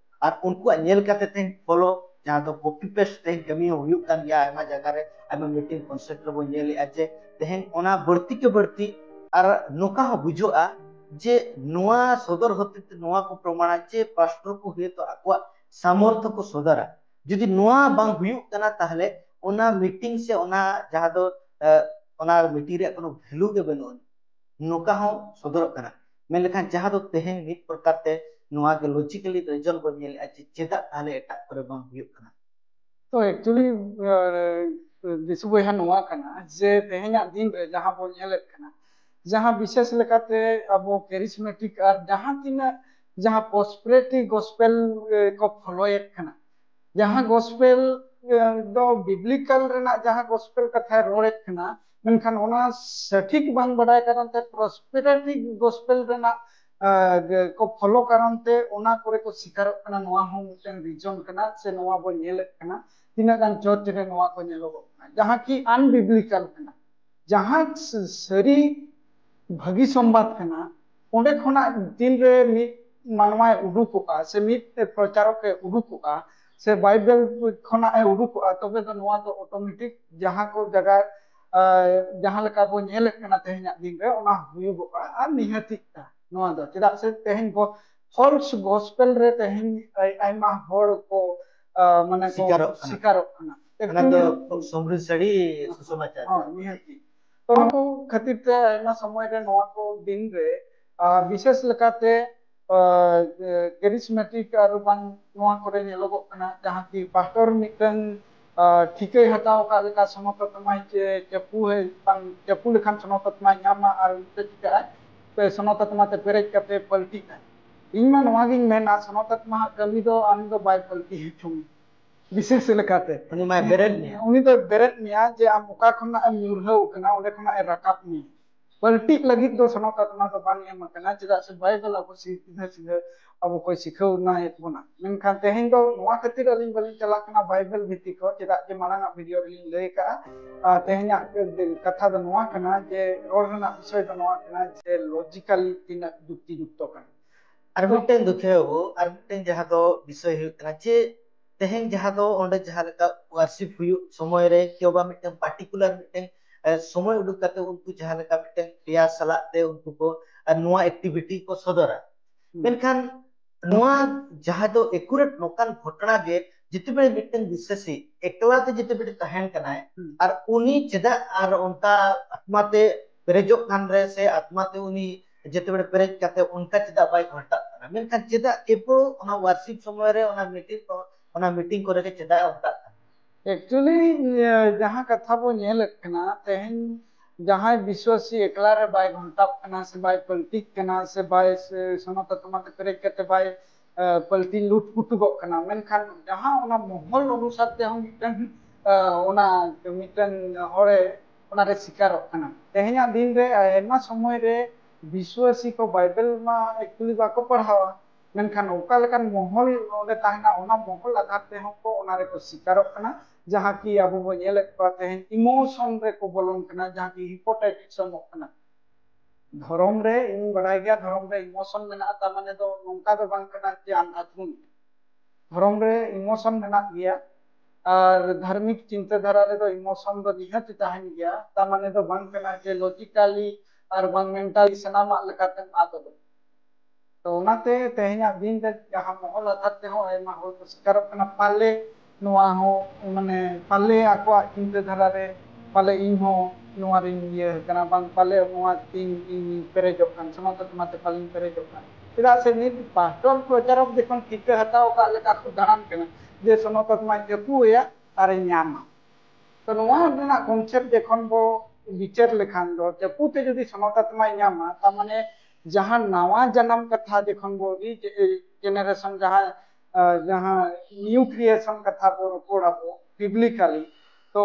ᱟᱨ ᱩᱱᱠᱩᱣᱟᱜ ᱧᱮᱞ ᱠᱟᱛᱮ ᱛᱮᱦᱮᱧ ᱯᱷᱚᱞᱳ, ᱡᱟᱦᱟᱸ ᱫᱚ ᱠᱚᱯᱤ ᱯᱮᱥᱴ ᱛᱮᱦᱮᱧ ᱠᱟᱹᱢᱤ ᱦᱚᱸ ᱦᱩᱭᱩᱜ ᱠᱟᱱ ᱜᱮᱭᱟ᱾ ᱟᱭᱢᱟ ᱡᱟᱭᱜᱟ ᱨᱮ ᱟᱭᱢᱟ ᱢᱤᱴᱤᱝ ᱠᱚᱱᱥᱮᱯᱴ ᱨᱮᱵᱚᱱ ᱧᱮᱞᱮᱫᱼᱟ ᱡᱮ ᱛᱮᱦᱮᱧ ᱚᱱᱟ ᱵᱟᱹᱲᱛᱤ ᱠᱮ ᱵᱟᱹᱲᱛᱤ ᱟᱨ ᱱᱚᱝᱠᱟ ᱦᱚᱸ ᱵᱩᱡᱷᱟᱹᱜᱼᱟ ᱡᱮ ᱱᱚᱣᱟ ᱥᱚᱫᱚᱨ ᱦᱚᱛᱮ ᱛᱮ ᱱᱚᱣᱟ ᱠᱚ ᱯᱨᱚᱢᱟᱬᱟ ᱡᱮ ᱯᱟᱥᱴᱚᱨ ᱠᱚ ᱦᱚᱭᱛᱳ ᱟᱠᱚᱣᱟᱜ ᱥᱟᱢᱚᱨᱛᱷᱚ ᱠᱚ ᱥᱚᱫᱚᱨᱟ᱾ ᱡᱩᱫᱤ ᱱᱚᱣᱟ ᱵᱟᱝ ᱦᱩᱭᱩᱜ ᱠᱟᱱᱟ, ᱛᱟᱦᱚᱞᱮ ᱚᱱᱟ ᱢᱤᱴᱤᱝ ᱥᱮ ᱚᱱᱟ ᱡᱟᱦᱟᱸ ᱫᱚ, ᱮ, ᱚᱱᱟ ᱢᱤᱴᱤᱝ ᱨᱮᱭᱟᱜ ᱠᱳᱱᱳ ᱵᱷᱮᱞᱩ ᱜᱮ ᱵᱟᱹᱱᱩᱜᱼᱟ, ᱱᱚᱝᱠᱟ ᱦᱚᱸ ᱥᱚᱫᱚᱨᱚᱜ ᱠᱟᱱᱟ᱾ ᱢᱮᱱ ᱞᱮᱠᱷᱟᱱ ᱡᱟᱦᱟᱸ ᱫᱚ ᱛᱮᱦᱮᱧ ᱢᱤᱫ ᱯᱨᱚᱠᱟᱨ ᱛᱮ ᱱᱚᱣᱟ ᱜᱮ logically reason ᱵᱚᱱ ᱧᱮᱞᱮᱫᱼᱟ ᱡᱮ ᱪᱮᱫᱟᱜ ᱛᱟᱦᱞᱮ ᱮᱴᱟᱜ ᱠᱚᱨᱮ ᱵᱟᱝ ᱦᱩᱭᱩᱜ ᱠᱟᱱᱟ᱾ ᱛᱚ actually ᱫᱤᱥᱩ ᱵᱚᱭᱦᱟ ᱱᱚᱣᱟ ᱠᱟᱱᱟ ᱡᱮ ᱛᱮᱦᱮᱧᱟᱜ ᱫᱤᱱ ᱨᱮ ᱡᱟᱦᱟᱸ ᱵᱚᱱ ᱧᱮᱞᱮᱫ ᱠᱟᱱᱟ, ᱡᱟᱦᱟᱸ ᱵᱤᱥᱮᱥ ᱞᱮᱠᱟᱛᱮ ᱟᱵᱚ charismatic ᱟᱨ ᱡᱟᱦᱟᱸ ᱛᱤᱱᱟᱹᱜ ᱡᱟᱦᱟᱸ prosperity gospel ᱠᱚ ᱯᱷᱚᱞᱳᱭᱮᱫ ᱠᱟᱱᱟ, ᱡᱟᱦᱟᱸ gospel ᱫᱚ biblical ᱨᱮᱱᱟᱜ ᱡᱟᱦᱟᱸ gospel ᱠᱟᱛᱷᱟᱭ ᱨᱚᱲᱮᱫ ᱠᱟᱱᱟ, ᱢᱮᱱᱠᱷᱟᱱ ᱚᱱᱟ ᱥᱚᱴᱷᱤᱠ ᱵᱟᱝ ᱵᱟᱰᱟᱭ ᱠᱟᱨᱚᱱ ᱛᱮ prosperity gospel ᱨᱮᱱᱟᱜ ᱠᱚ ᱯᱷᱚᱞᱳ ᱠᱟᱨᱚᱱ ᱛᱮ ᱚᱱᱟ ᱠᱚᱨᱮ ᱠᱚ ᱥᱤᱠᱟᱨᱚᱜ ᱠᱟᱱᱟ᱾ ᱱᱚᱣᱟ ᱦᱚᱸ ᱢᱤᱫᱴᱮᱱ reason ᱠᱟᱱᱟ, ᱥᱮ ᱱᱚᱣᱟ ᱵᱚᱱ ᱧᱮᱞᱮᱫ ᱠᱟᱱᱟ ᱛᱤᱱᱟᱹᱜ ᱜᱟᱱ ᱪᱟᱨᱪ ᱨᱮ ᱱᱚᱣᱟ ᱠᱚ ᱧᱮᱞᱚᱜᱚᱜ ᱠᱟᱱᱟ, ᱡᱟᱦᱟᱸ ᱠᱤ unbiblical ᱠᱟᱱᱟ᱾ ᱡᱟᱦᱟᱸ ᱥᱟᱹᱨᱤ ᱵᱷᱟᱹᱜᱤ ᱥᱚᱢᱵᱟᱫ ᱠᱟᱱᱟ, ᱚᱸᱰᱮ ᱠᱷᱚᱱᱟᱜ ᱛᱤᱱᱨᱮ ᱢᱤᱫ ᱢᱟᱱᱣᱟᱭ ᱩᱰᱩᱠᱚᱜᱼᱟ ᱥᱮ ᱢᱤᱫ ᱯᱨᱚᱪᱟᱨᱚᱠ ᱮ ᱩᱰᱩᱠᱚᱜᱼᱟ ᱥᱮ ᱵᱟᱭᱵᱮᱞ ᱠᱷᱚᱱᱟᱜ ᱮ ᱩᱰᱩᱠᱚᱜᱼᱟ, ᱛᱚᱵᱮ ᱫᱚ ᱱᱚᱣᱟ ᱫᱚ ᱚᱴᱳᱢᱮᱴᱤᱠ ᱡᱟᱦᱟᱸ ᱠᱚ ᱡᱟᱭᱜᱟ ᱡᱟᱦᱟᱸ ᱞᱮᱠᱟ ᱵᱚᱱ ᱧᱮᱞᱮᱫ ᱠᱟᱱᱟ ᱛᱮᱦᱮᱧᱟᱜ ᱫᱤᱱ ᱨᱮ, ᱚᱱᱟ ᱦᱩᱭᱩᱜᱚᱜᱼᱟ ᱟᱨ ᱱᱤᱦᱟᱹᱛᱤᱜᱼᱟ ᱱᱚᱣᱟ ᱫᱚ᱾ ᱪᱮᱫᱟᱜ ᱥᱮ ᱛᱮᱦᱮᱧ false gospel ᱨᱮ ᱛᱮᱦᱮᱧ ᱟᱭᱢᱟ ᱦᱚᱲ ᱠᱚ ᱢᱟᱱᱮ ᱠᱚ ᱥᱤᱠᱟᱨᱚᱜ ᱠᱟᱱᱟ᱾ ᱥᱤᱠᱟᱨᱚᱜ ᱠᱟᱱᱟ᱾ ᱚᱱᱟ ᱫᱚ ᱠᱷᱩᱵ ᱥᱚᱢᱨᱤᱫᱷᱤᱥᱟᱲᱤ ᱥᱩᱥᱚᱢᱟᱪᱟᱨ᱾ ᱦᱳᱭ, ᱱᱤᱦᱟᱹᱛᱤ᱾ ᱛᱚ ᱱᱚᱣᱟ ᱠᱚ ᱠᱷᱟᱹᱛᱤᱨ ᱛᱮ ᱟᱭᱢᱟ ᱥᱚᱢᱚᱭ ᱨᱮ ᱱᱚᱣᱟ ᱠᱚ ᱫᱤᱱ ᱨᱮ ᱵᱤᱥᱮᱥ ᱞᱮᱠᱟᱛᱮ charismatic ᱟᱨ ᱵᱟᱝ ᱱᱚᱣᱟ ᱠᱚᱨᱮ ᱧᱮᱞᱚᱜᱚᱜ ᱠᱟᱱᱟ, ᱡᱟᱦᱟᱸ ᱠᱤ ᱯᱟᱥᱴᱚᱨ ᱢᱤᱫᱴᱟᱝ ᱴᱷᱤᱠᱟᱹᱭ ᱦᱟᱛᱟᱣ ᱟᱠᱟᱫ ᱞᱮᱠᱟ ᱥᱚᱱᱚᱛ ᱟᱛᱢᱟᱭ ᱪᱟᱹᱯᱩ ᱵᱟᱝ ᱪᱟᱹᱯᱩ ᱞᱮᱠᱷᱟᱱ ᱥᱚᱱᱚᱛ ᱟᱛᱢᱟᱭ ᱧᱟᱢᱟ ᱟᱨ ᱪᱮᱫ ᱪᱤᱠᱟᱹᱜᱼᱟ, ᱥᱚᱱᱚᱛ ᱟᱛᱢᱟ ᱛᱮ ᱯᱮᱨᱮᱡ ᱠᱟᱛᱮ ᱯᱟᱞᱴᱤᱜᱼᱟ᱾ ᱤᱧ ᱢᱟ ᱱᱚᱣᱟᱜᱤᱧ ᱢᱮᱱᱟ, ᱥᱚᱱᱚᱛ ᱟᱛᱢᱟ ᱟᱜ ᱠᱟᱹᱢᱤ ᱫᱚ ᱟᱢ ᱫᱚ ᱵᱟᱭ ᱯᱟᱞᱴᱤ ᱦᱚᱪᱚ ᱢᱮ ᱵᱤᱥᱮᱥ ᱞᱮᱠᱟᱛᱮ᱾ ᱩᱱᱤ ᱢᱟᱭ ᱵᱮᱨᱮᱫ ᱢᱮᱭᱟ᱾ ᱩᱱᱤ ᱫᱚ ᱵᱮᱨᱮᱫ ᱢᱮᱭᱟ ᱡᱮ ᱟᱢ ᱚᱠᱟ ᱠᱷᱚᱱᱟᱜ ᱮᱢ ᱧᱩᱨᱦᱟᱹᱣ ᱠᱟᱱᱟ, ᱚᱸᱰᱮ ᱠᱷᱚᱱᱟᱜ ᱮ ᱨᱟᱠᱟᱵ ᱢᱮᱭᱟ᱾ ᱯᱟᱞᱴᱤᱜ ᱞᱟᱹᱜᱤᱫ ᱫᱚ ᱥᱚᱱᱚᱛ ᱟᱛᱢᱟ ᱫᱚ ᱵᱟᱝ ᱮᱢ ᱟᱠᱟᱱᱟ, ᱪᱮᱫᱟᱜ ᱥᱮ ᱵᱟᱭᱵᱮᱞ ᱟᱵᱚ ᱥᱤᱫᱷᱟᱹ ᱥᱤᱫᱷᱟᱹ ᱟᱵᱚ ᱠᱚᱭ ᱥᱤᱠᱷᱟᱹᱣ ᱮᱱᱟᱭᱮᱫ ᱵᱚᱱᱟ᱾ ᱢᱮᱱᱠᱷᱟᱱ ᱛᱮᱦᱮᱧ ᱫᱚ ᱱᱚᱣᱟ ᱠᱷᱟᱹᱛᱤᱨ ᱟᱹᱞᱤᱧ ᱵᱟᱹᱞᱤᱧ ᱪᱟᱞᱟᱜ ᱠᱟᱱᱟ ᱵᱟᱭᱵᱮᱞ ᱵᱷᱤᱛᱤ ᱠᱚ, ᱪᱮᱫᱟᱜ ᱡᱮ ᱢᱟᱲᱟᱝ ᱟᱜ ᱵᱷᱤᱰᱤᱭᱳ ᱨᱮᱞᱤᱧ ᱞᱟᱹᱭ ᱟᱠᱟᱜᱼᱟ᱾ ᱟᱨ ᱛᱮᱦᱮᱧᱟᱜ ᱠᱟᱛᱷᱟ ᱫᱚ ᱱᱚᱣᱟ ᱠᱟᱱᱟ ᱡᱮ ᱨᱚᱲ ᱨᱮᱱᱟᱜ ᱵᱤᱥᱚᱭ ᱫᱚ ᱱᱚᱣᱟ ᱠᱟᱱᱟ ᱡᱮ ᱞᱚᱡᱤᱠᱟᱞᱤ ᱛᱤᱱᱟᱹᱜ ᱡᱩᱠᱛᱤ ᱡᱩᱠᱛᱚ ᱠᱟᱱᱟ᱾ ᱟᱨ ᱢᱤᱫᱴᱮᱱ ᱫᱩᱠᱷᱤᱭᱟᱹ ᱵᱟᱹᱵᱩ, ᱟᱨ ᱢᱤᱫᱴᱮᱱ ᱡᱟᱦᱟᱸ ᱫᱚ ᱵᱤᱥᱚᱭ ᱦᱩᱭᱩᱜ ᱠᱟᱱᱟ ᱡᱮ ᱛᱮᱦᱮᱧ ᱡᱟᱦᱟᱸ ᱫᱚ ᱚᱸᱰᱮ ᱡᱟᱦᱟᱸ ᱞᱮᱠᱟ ᱣᱟᱨᱥᱤᱯ ᱦᱩᱭᱩᱜ ᱥᱚᱢᱚᱭ ᱨᱮ ᱠᱮᱣ ᱵᱟ ᱢᱤᱫᱴᱮᱱ ᱯᱟᱨᱴᱤᱠᱩᱞᱟᱨ ᱢᱤᱫᱴᱮᱱ ᱥᱚᱢᱚᱭ ᱩᱰᱩᱠ ᱠᱟᱛᱮ ᱩᱱᱠᱩ ᱡᱟᱦᱟᱸ ᱞᱮᱠᱟ ᱢᱤᱫᱴᱮᱱ ᱯᱮᱭᱟ ᱥᱟᱞᱟᱜ ᱛᱮ ᱩᱱᱠᱩ ᱠᱚ ᱱᱚᱣᱟ ᱮᱠᱴᱤᱵᱷᱤᱴᱤ ᱠᱚ ᱥᱚᱫᱚᱨᱟ᱾ ᱢᱮᱱᱠᱷᱟᱱ ᱱᱚᱣᱟ ᱡᱟᱦᱟᱸ ᱫᱚ ᱮᱠᱩᱨᱮᱴ ᱱᱚᱝᱠᱟᱱ ᱜᱷᱚᱴᱚᱱᱟ ᱜᱮ ᱡᱮᱛᱮ ᱵᱮᱲᱮ ᱢᱤᱫᱴᱮᱱ ᱵᱤᱥᱥᱟᱹᱥᱤ ᱮᱠᱞᱟ ᱛᱮ ᱡᱮᱛᱮ ᱵᱮᱲᱮ ᱛᱟᱦᱮᱱ ᱠᱟᱱᱟᱭ, ᱟᱨ ᱩᱱᱤ ᱪᱮᱫᱟᱜ ᱟᱨ ᱚᱱᱠᱟ ᱟᱛᱢᱟ ᱛᱮ ᱯᱮᱨᱮᱡᱚᱜ ᱠᱟᱱ ᱨᱮ ᱥᱮ ᱟᱛᱢᱟ ᱛᱮ ᱩᱱᱤ ᱡᱮᱛᱮ ᱵᱮᱲᱮ ᱯᱮᱨᱮᱡ ᱠᱟᱛᱮ ᱚᱱᱠᱟ ᱪᱮᱫᱟᱜ ᱵᱟᱭ ᱜᱷᱚᱞᱴᱟᱜ ᱠᱟᱱᱟ? ᱢᱮᱱᱠᱷᱟᱱ ᱪᱮᱫᱟᱜ ᱮᱯᱳ ᱚᱱᱟ ᱣᱟᱨᱥᱤᱯ ᱥᱚᱢᱚᱭ ᱨᱮ ᱚᱱᱟ ᱢᱤᱴᱤᱝ ᱠᱚ, ᱚᱱᱟ ᱢᱤᱴᱤᱝ ᱠᱚᱨᱮ ᱜᱮ ᱪᱮᱫᱟᱜ ᱮ ᱚᱱᱠᱟᱜ ᱠᱟᱱᱟ? ᱮᱠᱪᱩᱭᱮᱞᱤ ᱡᱟᱦᱟᱸ ᱠᱟᱛᱷᱟ ᱵᱚ ᱧᱮᱞᱮᱫ ᱠᱟᱱᱟ, ᱛᱮᱦᱮᱧ ᱡᱟᱦᱟᱸᱭ ᱵᱤᱥᱣᱟᱥᱤ ᱮᱠᱞᱟ ᱨᱮ ᱵᱟᱭ ᱜᱷᱚᱱᱴᱟᱣᱜ ᱠᱟᱱᱟ ᱥᱮ ᱵᱟᱭ ᱯᱟᱹᱞᱴᱤᱜ ᱠᱟᱱᱟ ᱥᱮ ᱵᱟᱭ ᱥᱮ ᱥᱚᱱᱚᱛ ᱟᱛᱢᱟ ᱛᱮ ᱯᱮᱨᱮᱡ ᱠᱟᱛᱮ ᱵᱟᱭ ᱯᱟᱹᱞᱴᱤ ᱞᱩᱴ ᱯᱩᱴᱩᱜᱚᱜ ᱠᱟᱱᱟ, ᱢᱮᱱᱠᱷᱟᱱ ᱡᱟᱦᱟᱸ ᱚᱱᱟ ᱢᱚᱦᱚᱞ ᱚᱱᱩᱥᱟᱨ ᱛᱮᱦᱚᱸ ᱢᱤᱫᱴᱟᱝ ᱚᱱᱟ ᱢᱤᱫᱴᱟᱝ ᱦᱚᱲᱮ ᱚᱱᱟᱨᱮ ᱥᱤᱠᱟᱨᱚᱜ ᱠᱟᱱᱟ᱾ ᱛᱮᱦᱮᱧᱟᱜ ᱫᱤᱱ ᱨᱮ ᱟᱭᱢᱟ ᱥᱚᱢᱚᱭ ᱨᱮ ᱵᱤᱥᱣᱟᱥᱤ ᱠᱚ ᱵᱟᱭᱵᱮᱞ ᱢᱟ ᱮᱠᱪᱩᱭᱮᱞᱤ ᱵᱟᱠᱚ ᱯᱟᱲᱦᱟᱣᱟ, ᱢᱮᱱᱠᱷᱟᱱ ᱚᱠᱟ ᱞᱮᱠᱟᱱ ᱢᱚᱦᱚᱞ ᱚᱸᱰᱮ ᱛᱟᱦᱮᱱᱟ, ᱚᱱᱟ ᱢᱚᱦᱚᱞ ᱟᱫᱷᱟᱨ ᱛᱮᱦᱚᱸ ᱠᱚ ᱚᱱᱟ ᱨᱮᱠᱚ ᱥᱤᱠᱟᱨᱚᱜ ᱠᱟᱱᱟ᱾ ᱡᱟᱦᱟᱸ ᱠᱤ ᱟᱵᱚ ᱵᱚ ᱧᱮᱞᱮᱫ ᱠᱚᱣᱟ ᱛᱮᱦᱮᱧ ᱤᱢᱳᱥᱚᱱ ᱨᱮᱠᱚ ᱵᱚᱞᱚᱱ ᱠᱟᱱᱟ, ᱡᱟᱦᱟᱸ ᱠᱤ ᱦᱤᱯᱳᱴᱮᱴᱤᱥᱚᱱᱚᱜ ᱠᱟᱱᱟ᱾ ᱫᱷᱚᱨᱚᱢ ᱨᱮ ᱤᱧ ᱵᱟᱲᱟᱭ ᱜᱮᱭᱟ, ᱫᱷᱚᱨᱚᱢ ᱨᱮ ᱤᱢᱳᱥᱚᱱ ᱢᱮᱱᱟᱜᱼᱟ, ᱛᱟᱨ ᱢᱟᱱᱮ ᱫᱚ ᱱᱚᱝᱠᱟ ᱫᱚ ᱵᱟᱝ ᱠᱟᱱᱟ ᱡᱮ ᱟᱸᱫᱷᱟᱛᱷᱩᱱ᱾ ᱫᱷᱚᱨᱚᱢ ᱨᱮ ᱤᱢᱳᱥᱚᱱ ᱢᱮᱱᱟᱜ ᱜᱮᱭᱟ, ᱟᱨ ᱫᱷᱟᱨᱢᱤᱠ ᱪᱤᱱᱛᱟᱹ ᱫᱷᱟᱨᱟ ᱨᱮᱫᱚ ᱤᱢᱳᱥᱚᱱ ᱫᱚ ᱱᱤᱦᱟᱹᱛ ᱛᱟᱦᱮᱱ ᱜᱮᱭᱟ᱾ ᱛᱟᱨ ᱢᱟᱱᱮ ᱫᱚ ᱵᱟᱝ ᱠᱟᱱᱟ ᱡᱮ ᱞᱚᱡᱤᱠᱟᱞᱤ ᱟᱨ ᱵᱟᱝ ᱢᱮᱱᱴᱟᱞᱤ ᱥᱟᱱᱟᱢᱟᱜ ᱞᱮᱠᱟᱛᱮᱢ ᱟᱫᱚᱜᱼᱟ᱾ ᱛᱚ ᱚᱱᱟᱛᱮ ᱛᱮᱦᱮᱧᱟᱜ ᱫᱤᱱ ᱨᱮ ᱡᱟᱦᱟᱸ ᱢᱚᱦᱚᱞ ᱟᱫᱷᱟᱨ ᱛᱮᱦᱚᱸ ᱟᱭᱢᱟ ᱦᱚᱲ ᱠᱚ ᱥᱤᱠᱟᱨᱚᱜ ᱠᱟᱱᱟ, ᱯᱟᱞᱮ ᱱᱚᱣᱟ ᱦᱚᱸ ᱢᱟᱱᱮ ᱯᱟᱞᱮ ᱟᱠᱚᱣᱟᱜ ᱪᱤᱱᱛᱟᱹ ᱫᱷᱟᱨᱟ ᱨᱮ ᱯᱟᱞᱮ ᱤᱧ ᱦᱚᱸ ᱱᱚᱣᱟ ᱨᱤᱧ ᱤᱭᱟᱹ ᱠᱟᱱᱟ, ᱵᱟᱝ ᱯᱟᱞᱮ ᱱᱚᱣᱟ ᱛᱤᱧ ᱤᱧ ᱯᱮᱨᱮᱡᱚᱜ ᱠᱟᱱ, ᱥᱚᱱᱚᱛ ᱟᱛᱢᱟ ᱛᱮ ᱯᱟᱞᱮᱧ ᱯᱮᱨᱮᱡᱚᱜ ᱠᱟᱱ᱾ ᱪᱮᱫᱟᱜ ᱥᱮ ᱱᱤᱛ ᱯᱟᱥᱴᱚᱨ ᱯᱨᱚᱪᱟᱨᱚᱠ ᱡᱚᱠᱷᱚᱱ ᱴᱷᱤᱠᱟᱹ ᱦᱟᱛᱟᱣ ᱟᱠᱟᱫ ᱞᱮᱠᱟ ᱠᱚ ᱫᱟᱬᱟᱱ ᱠᱟᱱᱟ ᱡᱮ ᱥᱚᱱᱚᱛ ᱟᱛᱢᱟᱧ ᱪᱟᱹᱯᱩᱭᱟ ᱟᱨᱤᱧ ᱧᱟᱢᱟ᱾ ᱛᱚ ᱱᱚᱣᱟ ᱨᱮᱱᱟᱜ ᱠᱚᱱᱥᱮᱯᱴ ᱡᱚᱠᱷᱚᱱ ᱵᱚ ᱵᱤᱪᱟᱹᱨ ᱞᱮᱠᱷᱟᱱ ᱫᱚ ᱪᱟᱹᱯᱩ ᱛᱮ ᱡᱩᱫᱤ ᱥᱚᱱᱚᱛ ᱟᱛᱢᱟᱭ ᱧᱟᱢᱟ, ᱛᱟᱨ ᱢᱟᱱᱮ ᱡᱟᱦᱟᱸ ᱱᱟᱣᱟ ᱡᱟᱱᱟᱢ ᱠᱟᱛᱷᱟ ᱡᱚᱠᱷᱚᱱ ᱵᱚ ᱨᱤᱡᱮᱱᱟᱨᱮᱥᱚᱱ ᱡᱟᱦᱟᱸ ᱟᱨ ᱡᱟᱦᱟᱸ ᱱᱤᱭᱩᱴᱨᱤᱭᱮᱥᱚᱱ ᱠᱟᱛᱷᱟ ᱵᱚ ᱨᱚᱯᱚᱲ ᱟᱵᱚ ᱵᱤᱵᱽᱞᱤᱠᱟᱞᱤ, ᱛᱚ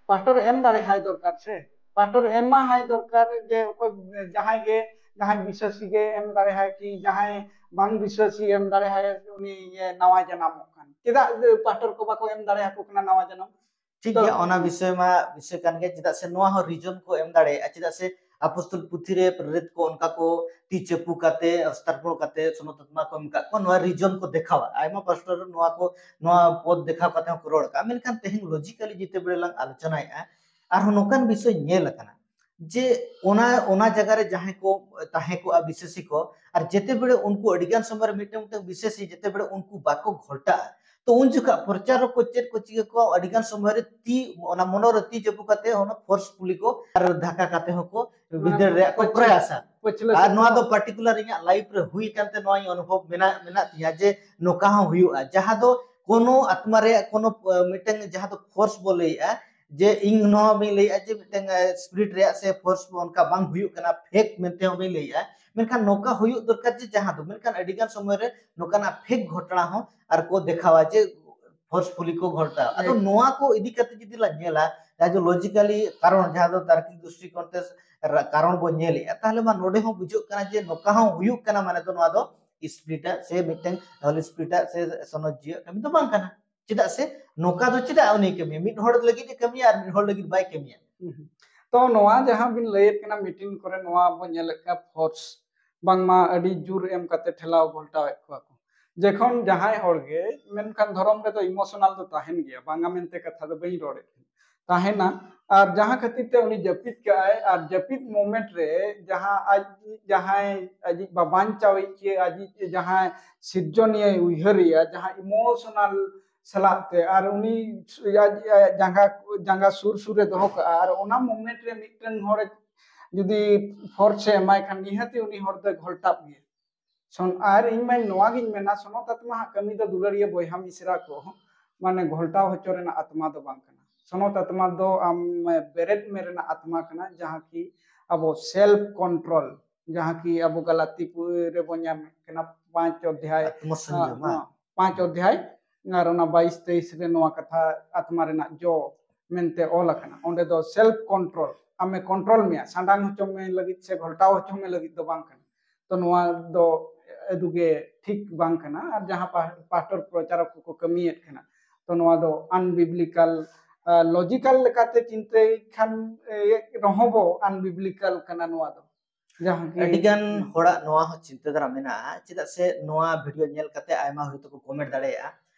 ᱯᱟᱥᱴᱚᱨ ᱮᱢ ᱫᱟᱲᱮ ᱦᱟᱭ ᱫᱚᱨᱠᱟᱨ ᱥᱮ, ᱯᱟᱥᱴᱚᱨ ᱮᱢᱟ ᱦᱟᱭ ᱫᱚᱨᱠᱟᱨ ᱡᱮ ᱚᱠᱚᱭ ᱡᱟᱦᱟᱸᱭ ᱜᱮ, ᱡᱟᱦᱟᱸᱭ ᱵᱤᱥᱣᱟᱥᱤ ᱜᱮ ᱮᱢ ᱫᱟᱲᱮ ᱦᱟᱭ ᱠᱤ ᱡᱟᱦᱟᱸᱭ ᱵᱟᱝ ᱵᱤᱥᱣᱟᱥᱤ ᱮᱢ ᱫᱟᱲᱮ ᱦᱟᱭ ᱩᱱᱤ ᱤᱭᱟᱹ ᱱᱟᱣᱟ ᱡᱟᱱᱟᱢᱚᱜ ᱠᱟᱱ᱾ ᱪᱮᱫᱟᱜ ᱯᱟᱥᱴᱚᱨ ᱠᱚ ᱵᱟᱠᱚ ᱮᱢ ᱫᱟᱲᱮ ᱟᱠᱚ ᱠᱟᱱᱟ ᱱᱟᱣᱟ ᱡᱟᱱᱟᱢ? ᱴᱷᱤᱠ ᱜᱮᱭᱟ, ᱚᱱᱟ ᱵᱤᱥᱚᱭ ᱢᱟ ᱵᱤᱥᱚᱭ ᱠᱟᱱ ᱜᱮ, ᱪᱮᱫᱟᱜ ᱥᱮ ᱱᱚᱣᱟ ᱦᱚᱸ ᱨᱤᱡᱚᱱ ᱠᱚ ᱮᱢ ᱫᱟᱲᱮᱭᱟᱜᱼᱟ, ᱪᱮᱫᱟᱜ ᱥᱮ ᱟᱯᱚᱥᱛᱚᱞ ᱯᱩᱛᱷᱤ ᱨᱮ ᱯᱨᱮᱨᱤᱛ ᱠᱚ ᱚᱱᱠᱟ ᱠᱚ ᱛᱤ ᱪᱟᱹᱯᱩ ᱠᱟᱛᱮ ᱚᱥᱛᱟᱨᱯᱚᱬ ᱠᱟᱛᱮ ᱥᱚᱱᱚᱛ ᱟᱛᱢᱟ ᱠᱚ ᱮᱢ ᱠᱟᱜ ᱠᱚᱣᱟ, ᱱᱚᱣᱟ ᱨᱤᱡᱚᱱ ᱠᱚ ᱫᱮᱠᱷᱟᱣᱟ᱾ ᱟᱭᱢᱟ ᱯᱟᱥᱴᱚᱨ ᱱᱚᱣᱟ ᱠᱚ, ᱱᱚᱣᱟ ᱯᱚᱫ ᱫᱮᱠᱷᱟᱣ ᱠᱟᱛᱮ ᱦᱚᱸ ᱠᱚ ᱨᱚᱲ ᱠᱟᱜᱼᱟ᱾ ᱢᱮᱱᱠᱷᱟᱱ ᱛᱮᱦᱮᱧ ᱞᱚᱡᱤᱠᱟᱞᱤ ᱡᱮᱛᱮ ᱵᱮᱲᱮ ᱞᱟᱝ ᱟᱞᱳᱪᱚᱱᱟᱭᱮᱫᱼᱟ, ᱟᱨᱦᱚᱸ ᱱᱚᱝᱠᱟᱱ ᱵᱤᱥᱚᱭ ᱧᱮᱞ ᱟᱠᱟᱱᱟ ᱡᱮ ᱚᱱᱟ, ᱚᱱᱟ ᱡᱟᱭᱜᱟ ᱨᱮ ᱡᱟᱦᱟᱸᱭ ᱠᱚ ᱛᱟᱦᱮᱸ ᱠᱚᱜᱼᱟ ᱵᱤᱥᱮᱥᱤ ᱠᱚ, ᱟᱨ ᱡᱮᱛᱮ ᱵᱮᱲᱮ ᱩᱱᱠᱩ ᱟᱹᱰᱤᱜᱟᱱ ᱥᱚᱢᱚᱭ ᱨᱮ ᱢᱤᱫᱴᱟᱝ ᱢᱤᱫᱴᱟᱝ ᱵᱤᱥᱮᱥᱤ ᱡᱮᱛᱮ ᱵᱮᱲᱮ ᱩᱱᱠᱩ ᱵᱟᱠᱚ ᱜᱷᱚᱞᱴᱟᱜᱼᱟ, ᱛᱚ ᱩᱱ ᱡᱚᱠᱷᱚᱱ ᱯᱨᱚᱪᱟᱨᱚᱠ ᱠᱚ ᱪᱮᱫ ᱠᱚ ᱪᱤᱠᱟᱹ ᱠᱚᱣᱟ, ᱟᱹᱰᱤᱜᱟᱱ ᱥᱚᱢᱚᱭ ᱨᱮ ᱛᱤ, ᱚᱱᱟ ᱢᱚᱱᱚ ᱨᱮ ᱛᱤ ᱪᱟᱹᱯᱩ ᱠᱟᱛᱮ ᱚᱱᱟ ᱯᱷᱳᱨᱥᱯᱷᱩᱞᱤ ᱠᱚ ᱟᱨ ᱫᱷᱟᱠᱟ ᱠᱟᱛᱮ ᱦᱚᱸᱠᱚ ᱵᱷᱤᱸᱫᱟᱹᱲ ᱨᱮᱭᱟᱜ ᱠᱚ ᱯᱨᱚᱭᱟᱥᱟ᱾ ᱯᱟᱹᱪᱷᱞᱟᱹ ᱟᱨ ᱥᱮᱫ ᱱᱚᱣᱟ ᱫᱚ ᱦᱚᱸ᱾ ᱯᱟᱨᱴᱤᱠᱩᱞᱟᱨ ᱤᱧᱟᱹᱜ ᱞᱟᱭᱤᱯᱷ ᱨᱮ ᱦᱩᱭ ᱠᱟᱱᱛᱮ ᱱᱚᱣᱟᱧ ᱚᱱᱩᱵᱷᱚᱵ ᱢᱮᱱᱟᱜ ᱢᱮᱱᱟᱜ ᱛᱤᱧᱟ ᱡᱮ ᱱᱚᱝᱠᱟ ᱦᱚᱸ ᱦᱩᱭᱩᱜᱼᱟ, ᱡᱟᱦᱟᱸ ᱫᱚ ᱠᱳᱱᱳ ᱟᱛᱢᱟ ᱨᱮᱭᱟᱜ ᱠᱳᱱᱳ, ᱟᱸ, ᱢᱤᱫᱴᱟᱝ ᱡᱟᱦᱟᱸ ᱫᱚ ᱯᱷᱳᱨᱥ ᱵᱚ ᱞᱟᱹᱭᱮᱜᱼᱟ, ᱡᱮ ᱤᱧ ᱱᱚᱣᱟ ᱵᱟᱹᱧ ᱞᱟᱹᱭᱮᱜᱼᱟ ᱡᱮ ᱢᱤᱫᱴᱟᱝ, ᱟᱸ, ᱥᱯᱤᱨᱤᱴ ᱨᱮᱭᱟᱜ ᱥᱮ ᱯᱷᱳᱨᱥ ᱚᱱᱠᱟ ᱵᱟᱝ ᱦᱩᱭᱩᱜ ᱠᱟᱱᱟ, ᱯᱷᱮᱠ ᱢᱮᱱᱛᱮ ᱦᱚᱸ ᱵᱟᱹᱧ ᱞᱟᱹᱭᱮᱜᱼᱟ, ᱢᱮᱱᱠᱷᱟᱱ ᱱᱚᱝᱠᱟ ᱦᱩᱭᱩᱜ ᱫᱚᱨᱠᱟᱨ ᱡᱮ ᱡᱟᱦᱟᱸ ᱫᱚ, ᱢᱮᱱᱠᱷᱟᱱ ᱟᱹᱰᱤᱜᱟᱱ ᱥᱚᱢᱚᱭ ᱨᱮ ᱱᱚᱝᱠᱟᱱᱟᱜ ᱯᱷᱮᱠ ᱜᱷᱚᱴᱚᱱᱟ ᱦᱚᱸ ᱟᱨ ᱠᱚ ᱫᱮᱠᱷᱟᱣᱟ ᱡᱮ ᱯᱷᱳᱨᱥᱯᱷᱩᱞᱤ ᱠᱚ ᱜᱷᱚᱴᱟᱣᱟ᱾ ᱟᱫᱚ ᱮᱠ- ᱱᱚᱣᱟ ᱠᱚ ᱤᱫᱤ ᱠᱟᱛᱮ ᱡᱩᱫᱤ ᱞᱟᱝ ᱧᱮᱞᱟ, ᱡᱟᱦᱟᱸ ᱫᱚ ᱞᱚᱡᱤᱠᱟᱞᱤ ᱠᱟᱨᱚᱱ, ᱡᱟᱦᱟᱸ ᱫᱚ ᱛᱟᱨᱠᱤᱠ ᱫᱨᱤᱥᱴᱤᱠᱳᱬ ᱛᱮ ᱨᱟ-, ᱠᱟᱨᱚᱱ ᱵᱚᱱ ᱧᱮᱞᱮᱜᱼᱟ, ᱛᱟᱦᱚᱞᱮ ᱢᱟ ᱱᱚᱰᱮ ᱦᱚᱸ ᱵᱩᱡᱷᱟᱹᱜ ᱠᱟᱱᱟ ᱡᱮ ᱱᱚᱝᱠᱟ ᱦᱚᱸ ᱦᱩᱭᱩᱜ ᱠᱟᱱᱟ, ᱢᱟᱱᱮ ᱫᱚ ᱱᱚᱣᱟ ᱫᱚ ᱥᱯᱤᱨᱤᱴ ᱟᱜ ᱥᱮ ᱢᱤᱫᱴᱟᱝ ᱦᱳᱞᱤ ᱥᱯᱤᱨᱤᱴ ᱟᱜ ᱥᱮ ᱥᱚᱱᱚᱛ ᱡᱤᱣᱤᱭᱟᱜ ᱠᱟᱹᱢᱤ ᱫᱚ ᱵᱟᱝ ᱠᱟᱱᱟ᱾ ᱪᱮᱫᱟᱜ ᱥᱮ ᱱᱚᱝᱠᱟ ᱫᱚ ᱪᱮᱫᱟᱜ ᱩᱱᱤ ᱠᱟᱹᱢᱤᱭᱟ? ᱢᱤᱫ ᱦᱚᱲ ᱞᱟᱹᱜᱤᱫ ᱮ ᱠᱟᱹᱢᱤᱭᱟ ᱟᱨ ᱢᱤᱫ ᱦᱚᱲ ᱞᱟᱹᱜᱤᱫ ᱵᱟᱭ ᱠᱟᱹᱢᱤᱭᱟ᱾ ᱦᱩᱸ᱾ ᱛᱚ ᱱᱚᱣᱟ ᱡᱟᱦᱟᱸ ᱵᱤᱱ ᱞᱟᱹᱭᱮᱫ ᱠᱟᱱᱟ, ᱢᱤᱴᱤᱝ ᱠᱚᱨᱮ ᱱᱚᱣᱟ ᱵᱚᱱ ᱧᱮᱞᱮᱫ ᱠᱟᱱᱟ, ᱯᱷᱳᱨᱥ ᱵᱟᱝᱢᱟ ᱟᱹᱰᱤ ᱡᱳᱨ ᱮᱢ ᱠᱟᱛᱮ ᱴᱷᱮᱞᱟᱣ ᱜᱷᱚᱞᱴᱟᱣᱮᱫ ᱠᱚᱣᱟ ᱠᱚ᱾ ᱡᱚᱠᱷᱚᱱ ᱡᱟᱦᱟᱸᱭ ᱦᱚᱲ ᱜᱮ, ᱢᱮᱱᱠᱷᱟᱱ ᱫᱷᱚᱨᱚᱢ ᱨᱮᱫᱚ ᱤᱢᱳᱥᱚᱱᱟᱞ ᱫᱚ ᱛᱟᱦᱮᱱ ᱜᱮᱭᱟ, ᱵᱟᱝᱟ ᱢᱮᱱᱛᱮ ᱠᱟᱛᱷᱟ ᱫᱚ ᱵᱟᱹᱧ ᱨᱚᱲᱮᱫ ᱠᱟᱱᱟ, ᱛᱟᱦᱮᱱᱟ᱾ ᱟᱨ ᱡᱟᱦᱟᱸ ᱠᱷᱟᱹᱛᱤᱨ ᱛᱮ ᱩᱱᱤ ᱡᱟᱹᱯᱤᱫ ᱠᱟᱜᱼᱟᱭ, ᱟᱨ ᱡᱟᱹᱯᱤᱫ ᱢᱳᱢᱮᱱᱴ ᱨᱮ ᱡᱟᱦᱟᱸ ᱟᱡ, ᱡᱟᱦᱟᱸᱭ ᱟᱡᱤᱡ ᱵᱟᱵᱟᱧᱪᱟᱣᱤᱡ ᱪᱮ ᱟᱡᱤᱡ ᱡᱟᱦᱟᱸᱭ ᱥᱤᱨᱡᱚᱱᱤᱭᱟᱹᱭ ᱩᱭᱦᱟᱹᱨᱮᱭᱟ, ᱡᱟᱦᱟᱸ ᱤᱢᱳᱥᱚᱱᱟᱞ ᱥᱟᱞᱟᱜ ᱛᱮ, ᱟᱨ ᱩᱱᱤ ᱟᱡ, ᱟᱡ ᱡᱟᱸᱜᱟ, ᱡᱟᱸᱜᱟ ᱥᱩᱨ ᱥᱩᱨ ᱨᱮ ᱫᱚᱦᱚ ᱠᱟᱜᱼᱟ, ᱟᱨ ᱚᱱᱟ ᱢᱳᱢᱮᱱᱴ ᱨᱮ ᱢᱤᱫᱴᱮᱱ ᱦᱚᱲ ᱡᱩᱫᱤ ᱯᱷᱳᱨᱥ ᱮ ᱮᱢᱟᱭ ᱠᱷᱟᱱ, ᱱᱤᱦᱟᱹᱛᱤ ᱩᱱᱤ ᱦᱚᱲ ᱫᱚᱭ ᱜᱷᱚᱞᱴᱟᱜ ᱜᱮᱭᱟ᱾ ᱥᱚᱱ-, ᱟᱨ ᱤᱧ ᱢᱟᱧ ᱱᱚᱣᱟ ᱜᱤᱧ ᱢᱮᱱᱟ, ᱥᱚᱱᱚᱛ ᱟᱛᱢᱟ ᱦᱟᱸᱜ ᱠᱟᱹᱢᱤ ᱫᱚ ᱫᱩᱞᱟᱹᱲᱤᱭᱟᱹ ᱵᱚᱭᱦᱟ ᱢᱤᱥᱨᱟ ᱠᱚ, ᱢᱟᱱᱮ, ᱜᱷᱚᱞᱴᱟᱣ ᱦᱚᱪᱚ ᱨᱮᱱᱟᱜ ᱟᱛᱢᱟ ᱫᱚ ᱵᱟᱝ ᱠᱟᱱᱟ᱾ ᱥᱚᱱᱚᱛ ᱟᱛᱢᱟ ᱫᱚ ᱟᱢ ᱵᱮᱨᱮᱫ ᱢᱮ ᱨᱮᱱᱟᱜ ᱟᱛᱢᱟ ᱠᱟᱱᱟ, ᱡᱟᱦᱟᱸ ᱠᱤ ᱟᱵᱚ ᱥᱮᱞᱯ ᱠᱚᱱᱴᱨᱳᱞ, ᱡᱟᱦᱟᱸ ᱠᱤ ᱟᱵᱚ ᱜᱟᱞᱟᱛᱤ ᱯᱩ-, ᱨᱮᱵᱚᱱ ᱧᱟᱢᱮᱫ ᱠᱟᱱᱟ, ᱯᱟᱸᱪ ᱚᱫᱷᱭᱟᱭ, ᱟᱛᱢᱚ ᱥᱚᱝᱡᱚᱢ, ᱟᱸ, ᱦᱮᱸ᱾ ᱯᱟᱸᱪ ᱚᱫᱷᱭᱟᱭ, ᱟᱨ ᱚᱱᱟ ᱵᱟᱭᱤᱥ ᱛᱮᱭᱤᱥ ᱨᱮ ᱱᱚᱣᱟ ᱠᱟᱛᱷᱟ ᱟᱛᱢᱟ ᱨᱮᱱᱟᱜ ᱡᱚ ᱢᱮᱱᱛᱮ ᱚᱞ ᱟᱠᱟᱱᱟ᱾ ᱚᱸᱰᱮ ᱫᱚ ᱥᱮᱞᱯ ᱠᱚᱱᱴᱨᱳᱞ, ᱟᱢᱮ ᱠᱚᱱᱴᱨᱳᱞ ᱢᱮᱭᱟ, ᱥᱟᱸᱰᱟᱝ ᱦᱚᱪᱚ ᱢᱮ ᱞᱟᱹᱜᱤᱫ ᱥᱮ ᱜᱷᱚᱞᱴᱟᱣ ᱦᱚᱪᱚ ᱢᱮ ᱞᱟᱹᱜᱤᱫ ᱫᱚ ᱵᱟᱝ ᱠᱟᱱᱟ᱾ ᱛᱚ ᱱᱚᱣᱟ ᱫᱚ ᱟᱹᱰᱤ ᱜᱮ ᱴᱷᱤᱠ ᱵᱟᱝ ᱠᱟᱱᱟ᱾ ᱟᱨ ᱡᱟᱦᱟᱸ ᱯᱟᱦ-, ᱯᱟᱥᱴᱚᱨ ᱯᱨᱚᱪᱟᱨᱚᱠ ᱠᱚᱠᱚ ᱠᱟᱹᱢᱤᱭᱮᱫ ᱠᱟᱱᱟ, ᱛᱚ ᱱᱚᱣᱟ ᱫᱚ ᱟᱱᱵᱤᱵᱞᱤᱠᱟᱞ, ᱞᱚᱡᱤᱠᱟᱞ ᱞᱮᱠᱟᱛᱮ ᱪᱤᱱᱛᱟᱹᱭ ᱠᱷᱟᱱ, ᱮ, ᱨᱮᱦᱚᱸ ᱵᱚ ᱟᱱᱵᱤᱵᱞᱤᱠᱟᱞ ᱠᱟᱱᱟ ᱱᱚᱣᱟ ᱫᱚ᱾ ᱡᱟᱦᱟᱸ ᱠᱤ ᱟᱹᱰᱤ ᱜᱟᱱ ᱦᱚᱲᱟᱜ ᱱᱚᱣᱟ ᱦᱚᱸ ᱪᱤᱱᱛᱟᱹ ᱫᱷᱟᱨᱟ ᱢᱮᱱᱟᱜᱼᱟ, ᱪᱮᱫᱟᱜ ᱥᱮ ᱱᱚᱣᱟ ᱵᱷᱤᱰᱤᱭᱳ ᱧᱮᱞ ᱠᱟᱛᱮ ᱟᱭᱢᱟ ᱦᱚᱭᱛᱳ ᱠᱚ ᱠᱚᱢᱮᱱᱴ ᱫᱟᱲᱮᱭᱟᱜᱼᱟ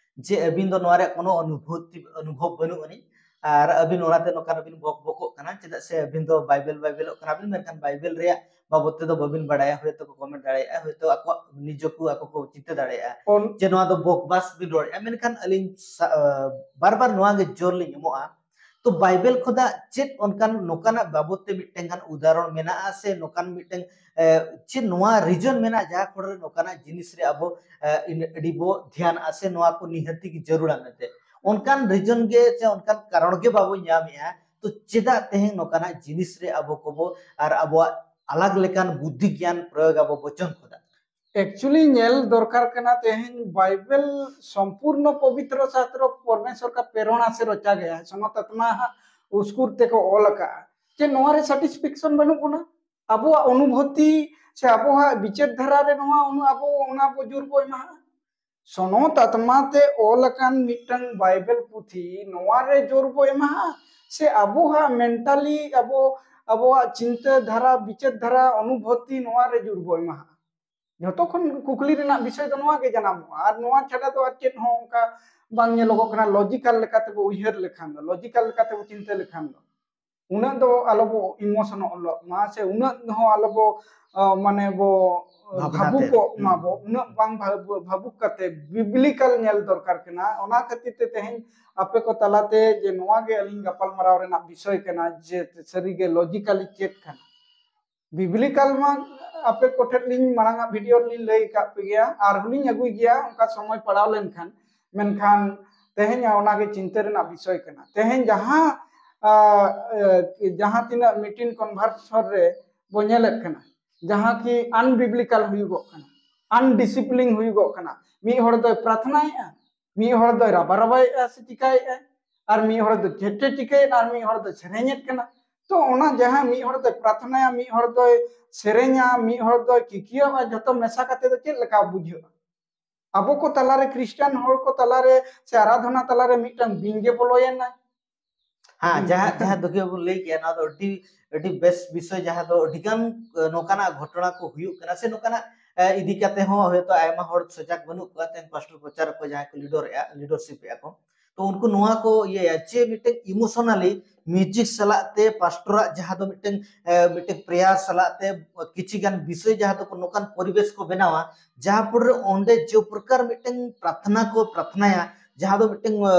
ᱡᱮ ᱟᱹᱵᱤᱱ ᱫᱚ ᱱᱚᱣᱟ ᱨᱮᱭᱟᱜ ᱠᱳᱱᱳ ᱚᱱᱩᱵᱷᱩᱛᱤ, ᱚᱱᱩᱵᱷᱚᱵ ᱵᱟᱹᱱᱩᱜ ᱟᱹᱱᱤᱡ, ᱟᱨ ᱟᱹᱵᱤᱱ ᱚᱱᱟᱛᱮ ᱱᱚᱝᱠᱟ ᱵᱤᱱ ᱵᱚᱠ ᱵᱚᱠᱚᱜ ᱠᱟᱱᱟ, ᱪᱮᱫᱟᱜ ᱥᱮ ᱟᱹᱵᱤᱱ ᱫᱚ ᱵᱟᱭᱵᱮᱞ ᱵᱟᱭᱵᱮᱞᱚᱜ ᱠᱟᱱᱟ ᱵᱤᱱ, ᱢᱮᱱᱠᱷᱟᱱ ᱵᱟᱭᱵᱮᱞ ᱨᱮᱭᱟᱜ ᱵᱟᱵᱚᱫ ᱛᱮᱫᱚ ᱵᱟᱹᱵᱤᱱ ᱵᱟᱲᱟᱭᱟ᱾ ᱦᱚᱭᱛᱳ ᱠᱚ ᱠᱚᱢᱮᱱᱴ ᱫᱟᱲᱮᱭᱟᱜᱼᱟ, ᱦᱚᱭᱛᱳ ᱟᱠᱚᱣᱟᱜ ᱱᱤᱡᱚᱠᱩ ᱟᱠᱚ ᱠᱚ ᱪᱤᱱᱛᱟᱹ ᱫᱟᱲᱮᱭᱟᱜᱼᱟ ᱚᱱ- ᱡᱮ ᱱᱚᱣᱟ ᱫᱚ ᱵᱚᱠᱵᱟᱥ ᱵᱤᱱ ᱨᱚᱲᱮᱫᱼᱟ, ᱢᱮᱱᱠᱷᱟᱱ ᱟᱹᱞᱤᱧ ᱥᱟ-, ᱵᱟᱨ ᱵᱟᱨ ᱱᱚᱣᱟ ᱜᱮ ᱡᱳᱨ ᱞᱤᱧ ᱮᱢᱚᱜᱼᱟ, ᱛᱚ ᱵᱟᱭᱵᱮᱞ ᱠᱷᱚᱱᱟᱜ ᱪᱮᱫ ᱚᱱᱠᱟᱱ ᱱᱚᱝᱠᱟᱱᱟᱜ ᱵᱟᱵᱚᱫ ᱛᱮ ᱢᱤᱫᱴᱟᱝ ᱜᱟᱱ ᱩᱫᱟᱦᱚᱨᱚᱱ ᱢᱮᱱᱟᱜᱼᱟ ᱥᱮ ᱱᱚᱝᱠᱟᱱ ᱢᱤᱫᱴᱟᱝ ᱪᱮᱫ ᱱᱚᱣᱟ ᱨᱤᱡᱚᱱ ᱢᱮᱱᱟᱜᱼᱟ ᱡᱟᱦᱟᱸ ᱠᱚᱨᱮ ᱱᱚᱝᱠᱟᱱᱟᱜ ᱡᱤᱱᱤᱥ ᱨᱮ ᱟᱵᱚ ᱟᱹᱰᱤ ᱵᱚ ᱫᱷᱮᱭᱟᱱᱟᱜᱼᱟ ᱥᱮ ᱱᱚᱣᱟ ᱠᱚ ᱱᱤᱦᱟᱹᱛᱤ ᱜᱮ ᱡᱟᱹᱨᱩᱲᱟ ᱢᱮᱱᱛᱮ? ᱚᱱᱠᱟᱱ ᱨᱤᱡᱚᱱ ᱜᱮ ᱥᱮ ᱚᱱᱠᱟᱱ ᱠᱟᱨᱚᱱ ᱜᱮ ᱵᱟᱵᱚ ᱧᱟᱢᱮᱜᱼᱟ᱾ ᱛᱚ ᱪᱮᱫᱟᱜ ᱛᱮᱦᱮᱧ ᱱᱚᱝᱠᱟᱱᱟᱜ ᱡᱤᱱᱤᱥ ᱨᱮ ᱟᱵᱚ ᱠᱚᱵᱚ ᱟᱨ ᱟᱵᱚᱣᱟᱜ ᱟᱞᱟᱜᱽ ᱞᱮᱠᱟᱱ ᱵᱩᱫᱽᱫᱷᱤ ᱜᱮᱭᱟᱱ ᱯᱨᱚᱭᱳᱜ ᱟᱵᱚ ᱵᱚᱪᱚᱱ ᱠᱷᱚᱱᱟᱜ? ᱮᱠᱪᱩᱭᱮᱞᱤ ᱧᱮᱞ ᱫᱚᱨᱠᱟᱨ ᱠᱟᱱᱟ, ᱛᱮᱦᱮᱧ ᱵᱟᱭᱵᱮᱞ ᱥᱚᱢᱯᱩᱨᱱᱚ ᱯᱚᱵᱤᱛᱨᱚ ᱥᱟᱥᱛᱨᱚ ᱯᱚᱨᱢᱮᱥᱚᱨ ᱠᱟ ᱯᱨᱮᱨᱚᱬᱟ ᱥᱮ ᱨᱚᱪᱟ ᱜᱮᱭᱟ, ᱥᱚᱱᱚᱛ ᱟᱛᱢᱟ ᱩᱥᱠᱩᱨ ᱛᱮᱠᱚ ᱚᱞ ᱟᱠᱟᱫᱼᱟ᱾ ᱪᱮᱫ ᱱᱚᱣᱟ ᱨᱮ ᱥᱟᱴᱤᱥᱯᱷᱮᱠᱥᱚᱱ ᱵᱟᱹᱱᱩᱜ ᱵᱚᱱᱟ? ᱟᱵᱚᱣᱟᱜ ᱚᱱᱩᱵᱷᱩᱛᱤ ᱥᱮ ᱟᱵᱚᱣᱟᱜ ᱵᱤᱪᱟᱹᱨ ᱫᱷᱟᱨᱟ ᱨᱮ ᱱᱚᱣᱟ ᱚᱱᱟ ᱟᱵᱚ ᱚᱱᱟ ᱵᱚ ᱡᱳᱨ ᱵᱚ ᱮᱢᱟᱜᱼᱟ᱾ ᱥᱚᱱᱚᱛ ᱟᱛᱢᱟ ᱛᱮ ᱚᱞ ᱟᱠᱟᱱ ᱢᱤᱫᱴᱟᱝ ᱵᱟᱭᱵᱮᱞ ᱯᱩᱛᱷᱤ ᱱᱚᱣᱟ ᱨᱮ ᱡᱳᱨ ᱵᱚ ᱮᱢᱟᱜᱼᱟ ᱥᱮ ᱟᱵᱚᱣᱟᱜ ᱢᱮᱱᱴᱟᱞᱤ ᱟᱵᱚ ᱟᱵᱚᱣᱟᱜ ᱪᱤᱱᱛᱟᱹ ᱫᱷᱟᱨᱟ ᱵᱤᱪᱟᱹᱨ ᱫᱷᱟᱨᱟ ᱚᱱᱩᱵᱷᱩᱛᱤ ᱱᱚᱣᱟ ᱨᱮ ᱡᱳᱨ ᱵᱚ ᱮᱢᱟᱜᱼᱟ? ᱡᱷᱚᱛᱚ ᱠᱷᱚᱱ ᱠᱩᱠᱞᱤ ᱨᱮᱱᱟᱜ ᱵᱤᱥᱚᱭ ᱫᱚ ᱱᱚᱣᱟ ᱜᱮ ᱡᱟᱱᱟᱢᱚᱜᱼᱟ᱾ ᱟᱨ ᱱᱚᱣᱟ ᱪᱷᱟᱰᱟ ᱫᱚ ᱟᱨ ᱪᱮᱫ ᱦᱚᱸ ᱚᱱᱠᱟ ᱵᱟᱝ ᱧᱮᱞᱚᱜᱚᱜ ᱠᱟᱱᱟ᱾ ᱞᱚᱡᱤᱠᱟᱞ ᱞᱮᱠᱟᱛᱮᱵᱚ ᱩᱭᱦᱟᱹᱨ ᱞᱮᱠᱷᱟᱱ ᱫᱚ, ᱞᱚᱡᱤᱠᱟᱞ ᱞᱮᱠᱟᱛᱮᱵᱚ ᱪᱤᱱᱛᱟᱹ ᱞᱮᱠᱷᱟᱱ ᱫᱚ, ᱩᱱᱟᱹᱜ ᱫᱚ ᱟᱞᱚᱵᱚ ᱤᱢᱳᱥᱚᱱᱚᱜ ᱢᱟ ᱥᱮ ᱩᱱᱟᱹᱜ ᱦᱚᱸ ᱟᱞᱚᱵᱚ ᱢᱟᱱᱮ ᱵᱚ ᱵᱷᱟᱵᱽᱱᱟ ᱛᱮ᱾ ᱵᱷᱟᱵᱩᱠᱚᱜ ᱢᱟ ᱵᱚ᱾ ᱩᱱᱟᱹᱜ ᱵᱟᱝ ᱵᱷᱟᱵᱩᱠ ᱠᱟᱛᱮ ᱵᱤᱵᱽᱞᱤᱠᱟᱞ ᱧᱮᱞ ᱫᱚᱨᱠᱟᱨ ᱠᱟᱱᱟ᱾ ᱚᱱᱟ ᱠᱷᱟᱹᱛᱤᱨ ᱛᱮ ᱛᱮᱦᱮᱧ ᱟᱯᱮ ᱠᱚ ᱛᱟᱞᱟᱛᱮ ᱡᱮ ᱱᱚᱣᱟ ᱜᱮ ᱟᱹᱞᱤᱧ ᱜᱟᱯᱟᱞᱢᱟᱨᱟᱣ ᱨᱮᱱᱟᱜ ᱵᱤᱥᱚᱭ ᱠᱟᱱᱟ ᱡᱮ ᱥᱟᱹᱨᱤᱜᱮ ᱞᱚᱡᱤᱠᱟᱞᱤ ᱪᱮᱫ ᱠᱟᱱᱟ᱾ ᱵᱤᱵᱽᱞᱤᱠᱟᱞ ᱢᱟ ᱟᱯᱮ ᱠᱚᱴᱷᱮᱱ ᱞᱤᱧ ᱢᱟᱲᱟᱝ ᱟᱜ ᱵᱷᱤᱰᱤᱭᱳ ᱨᱮᱞᱤᱧ ᱞᱟᱹᱭ ᱟᱠᱟᱫ ᱯᱮ ᱜᱮᱭᱟ, ᱟᱨ ᱦᱚᱸᱞᱤᱧ ᱟᱹᱜᱩᱭ ᱜᱮᱭᱟ ᱚᱱᱠᱟ ᱥᱚᱢᱚᱭ ᱯᱟᱲᱟᱣ ᱞᱮᱱᱠᱷᱟᱱ᱾ ᱢᱮᱱᱠᱷᱟᱱ ᱛᱮᱦᱮᱧ ᱚᱱᱟᱜᱮ ᱪᱤᱱᱛᱟᱹ ᱨᱮᱱᱟᱜ ᱵᱤᱥᱚᱭ ᱠᱟᱱᱟ᱾ ᱛᱮᱦᱮᱧ ᱡᱟᱦᱟᱸ ᱡᱟᱦᱟᱸ ᱛᱤᱱᱟᱹᱜ ᱢᱤᱴᱤᱝ ᱠᱚᱱᱵᱷᱟᱨᱥᱚᱱ ᱨᱮ ᱵᱚ ᱧᱮᱞᱮᱫ ᱠᱟᱱᱟ, ᱡᱟᱦᱟᱸ ᱠᱤ ᱟᱱᱵᱤᱵᱽᱞᱤᱠᱟᱞ ᱦᱩᱭᱩᱜᱚᱜ ᱠᱟᱱᱟ, ᱟᱱᱰᱤᱥᱤᱯᱞᱤᱱ ᱦᱩᱭᱩᱜᱚᱜ ᱠᱟᱱᱟ᱾ ᱢᱤᱫ ᱦᱚᱲ ᱫᱚᱭ ᱯᱨᱟᱨᱛᱷᱱᱟᱭᱮᱫᱼᱟ, ᱢᱤᱫ ᱦᱚᱲ ᱫᱚᱭ ᱨᱟᱵᱟ ᱨᱟᱵᱟᱭᱮᱫᱼᱟ ᱥᱮ ᱪᱤᱠᱟᱹᱭᱮᱫᱼᱟ, ᱟᱨ ᱢᱤᱫ ᱦᱚᱲ ᱫᱚ ᱪᱮᱫ ᱪᱚᱭ ᱪᱤᱠᱟᱹᱭᱮᱫ, ᱟᱨ ᱢᱤᱫ ᱦᱚᱲ ᱫᱚ ᱥᱮᱨᱮᱧᱮᱫ ᱠᱟᱱᱟ᱾ ᱛᱚ ᱚᱱᱟ ᱡᱟᱦᱟᱸ ᱢᱤᱫ ᱦᱚᱲ ᱫᱚᱭ ᱯᱨᱟᱨᱛᱷᱱᱟᱭᱟ, ᱢᱤᱫ ᱦᱚᱲ ᱫᱚᱭ ᱥᱮᱨᱮᱧᱟ, ᱢᱤᱫ ᱦᱚᱲ ᱫᱚᱭ ᱠᱤᱠᱤᱭᱟᱹᱜᱼᱟ, ᱡᱷᱚᱛᱚ ᱢᱮᱥᱟ ᱠᱟᱛᱮ ᱫᱚ ᱪᱮᱫ ᱞᱮᱠᱟ ᱵᱩᱡᱷᱟᱹᱜᱼᱟ? ᱟᱵᱚ ᱠᱚ ᱛᱟᱞᱟᱨᱮ, ᱠᱷᱨᱤᱥᱴᱟᱱ ᱦᱚᱲ ᱠᱚ ᱛᱟᱞᱟᱨᱮ ᱥᱮ ᱟᱨᱟᱫᱷᱚᱱᱟ ᱛᱟᱞᱟᱨᱮ ᱢᱤᱫᱴᱟᱝ ᱵᱤᱧ ᱜᱮ ᱵᱚᱞᱚᱭᱮᱱᱟ᱾ ᱦᱮᱸ, ᱡᱟᱦᱟᱸ ᱡᱟᱦᱟᱸ ᱫᱩᱠᱷᱤᱭᱟᱹ ᱵᱚᱱ ᱞᱟᱹᱭ ᱠᱮᱜᱼᱟ, ᱱᱚᱣᱟ ᱫᱚ ᱟᱹᱰᱤ ᱟᱹᱰᱤ ᱵᱮᱥ ᱵᱤᱥᱚᱭ, ᱡᱟᱦᱟᱸ ᱫᱚ ᱟᱹᱰᱤ ᱜᱟᱱ ᱱᱚᱝᱠᱟᱱᱟᱜ ᱜᱷᱚᱴᱚᱱᱟ ᱠᱚ ᱦᱩᱭᱩᱜ ᱠᱟᱱᱟ ᱥᱮ ᱱᱚᱝᱠᱟᱱᱟᱜ ᱤᱫᱤ ᱠᱟᱛᱮ ᱦᱚᱸ ᱦᱚᱭᱛᱳ ᱟᱭᱢᱟ ᱦᱚᱲ ᱥᱚᱡᱟᱜ ᱵᱟᱹᱱᱩᱜ ᱠᱚᱣᱟ᱾ ᱛᱮᱦᱮᱧ ᱯᱟᱥᱴᱚᱨ ᱯᱨᱚᱪᱟᱨ ᱠᱚ ᱡᱟᱦᱟᱸᱭ ᱠᱚ ᱞᱤᱰᱚᱨᱮᱜᱼᱟ, ᱞᱤᱰᱚᱨᱥᱤᱯ ᱮᱜᱼᱟ ᱠᱚ, ᱛᱚ ᱩᱱᱠᱩ ᱱᱚᱣᱟ ᱠᱚ ᱤᱭᱟᱹᱭᱟ ᱡᱮ ᱢᱤᱫᱴᱮᱱ ᱤᱢᱳᱥᱚᱱᱟᱞᱤ ᱢᱤᱣᱡᱤᱠ ᱥᱟᱞᱟᱜ ᱛᱮ ᱯᱟᱥᱴᱚᱨᱟᱜ ᱡᱟᱦᱟᱸ ᱫᱚ ᱢᱤᱫᱴᱮᱱ ᱢᱤᱫᱴᱮᱱ ᱯᱨᱮᱭᱟᱨ ᱥᱟᱞᱟᱜ ᱛᱮ ᱠᱤᱪᱷᱤ ᱜᱟᱱ ᱵᱤᱥᱚᱭ ᱡᱟᱦᱟᱸ ᱫᱚ ᱱᱚᱝᱠᱟᱱ ᱯᱚᱨᱤᱵᱮᱥ ᱠᱚ ᱵᱮᱱᱟᱣᱟ, ᱡᱟᱦᱟᱸ ᱯᱚᱨᱮ ᱚᱸᱰᱮ ᱡᱮ ᱯᱨᱚᱠᱟᱨ ᱢᱤᱫᱴᱮᱱ ᱯᱨᱟᱨᱛᱷᱱᱟ ᱠᱚ ᱯᱨᱟᱨᱛᱷᱱᱟᱭᱟ, ᱡᱟᱦᱟᱸ ᱫᱚ ᱢᱤᱫᱴᱮᱱ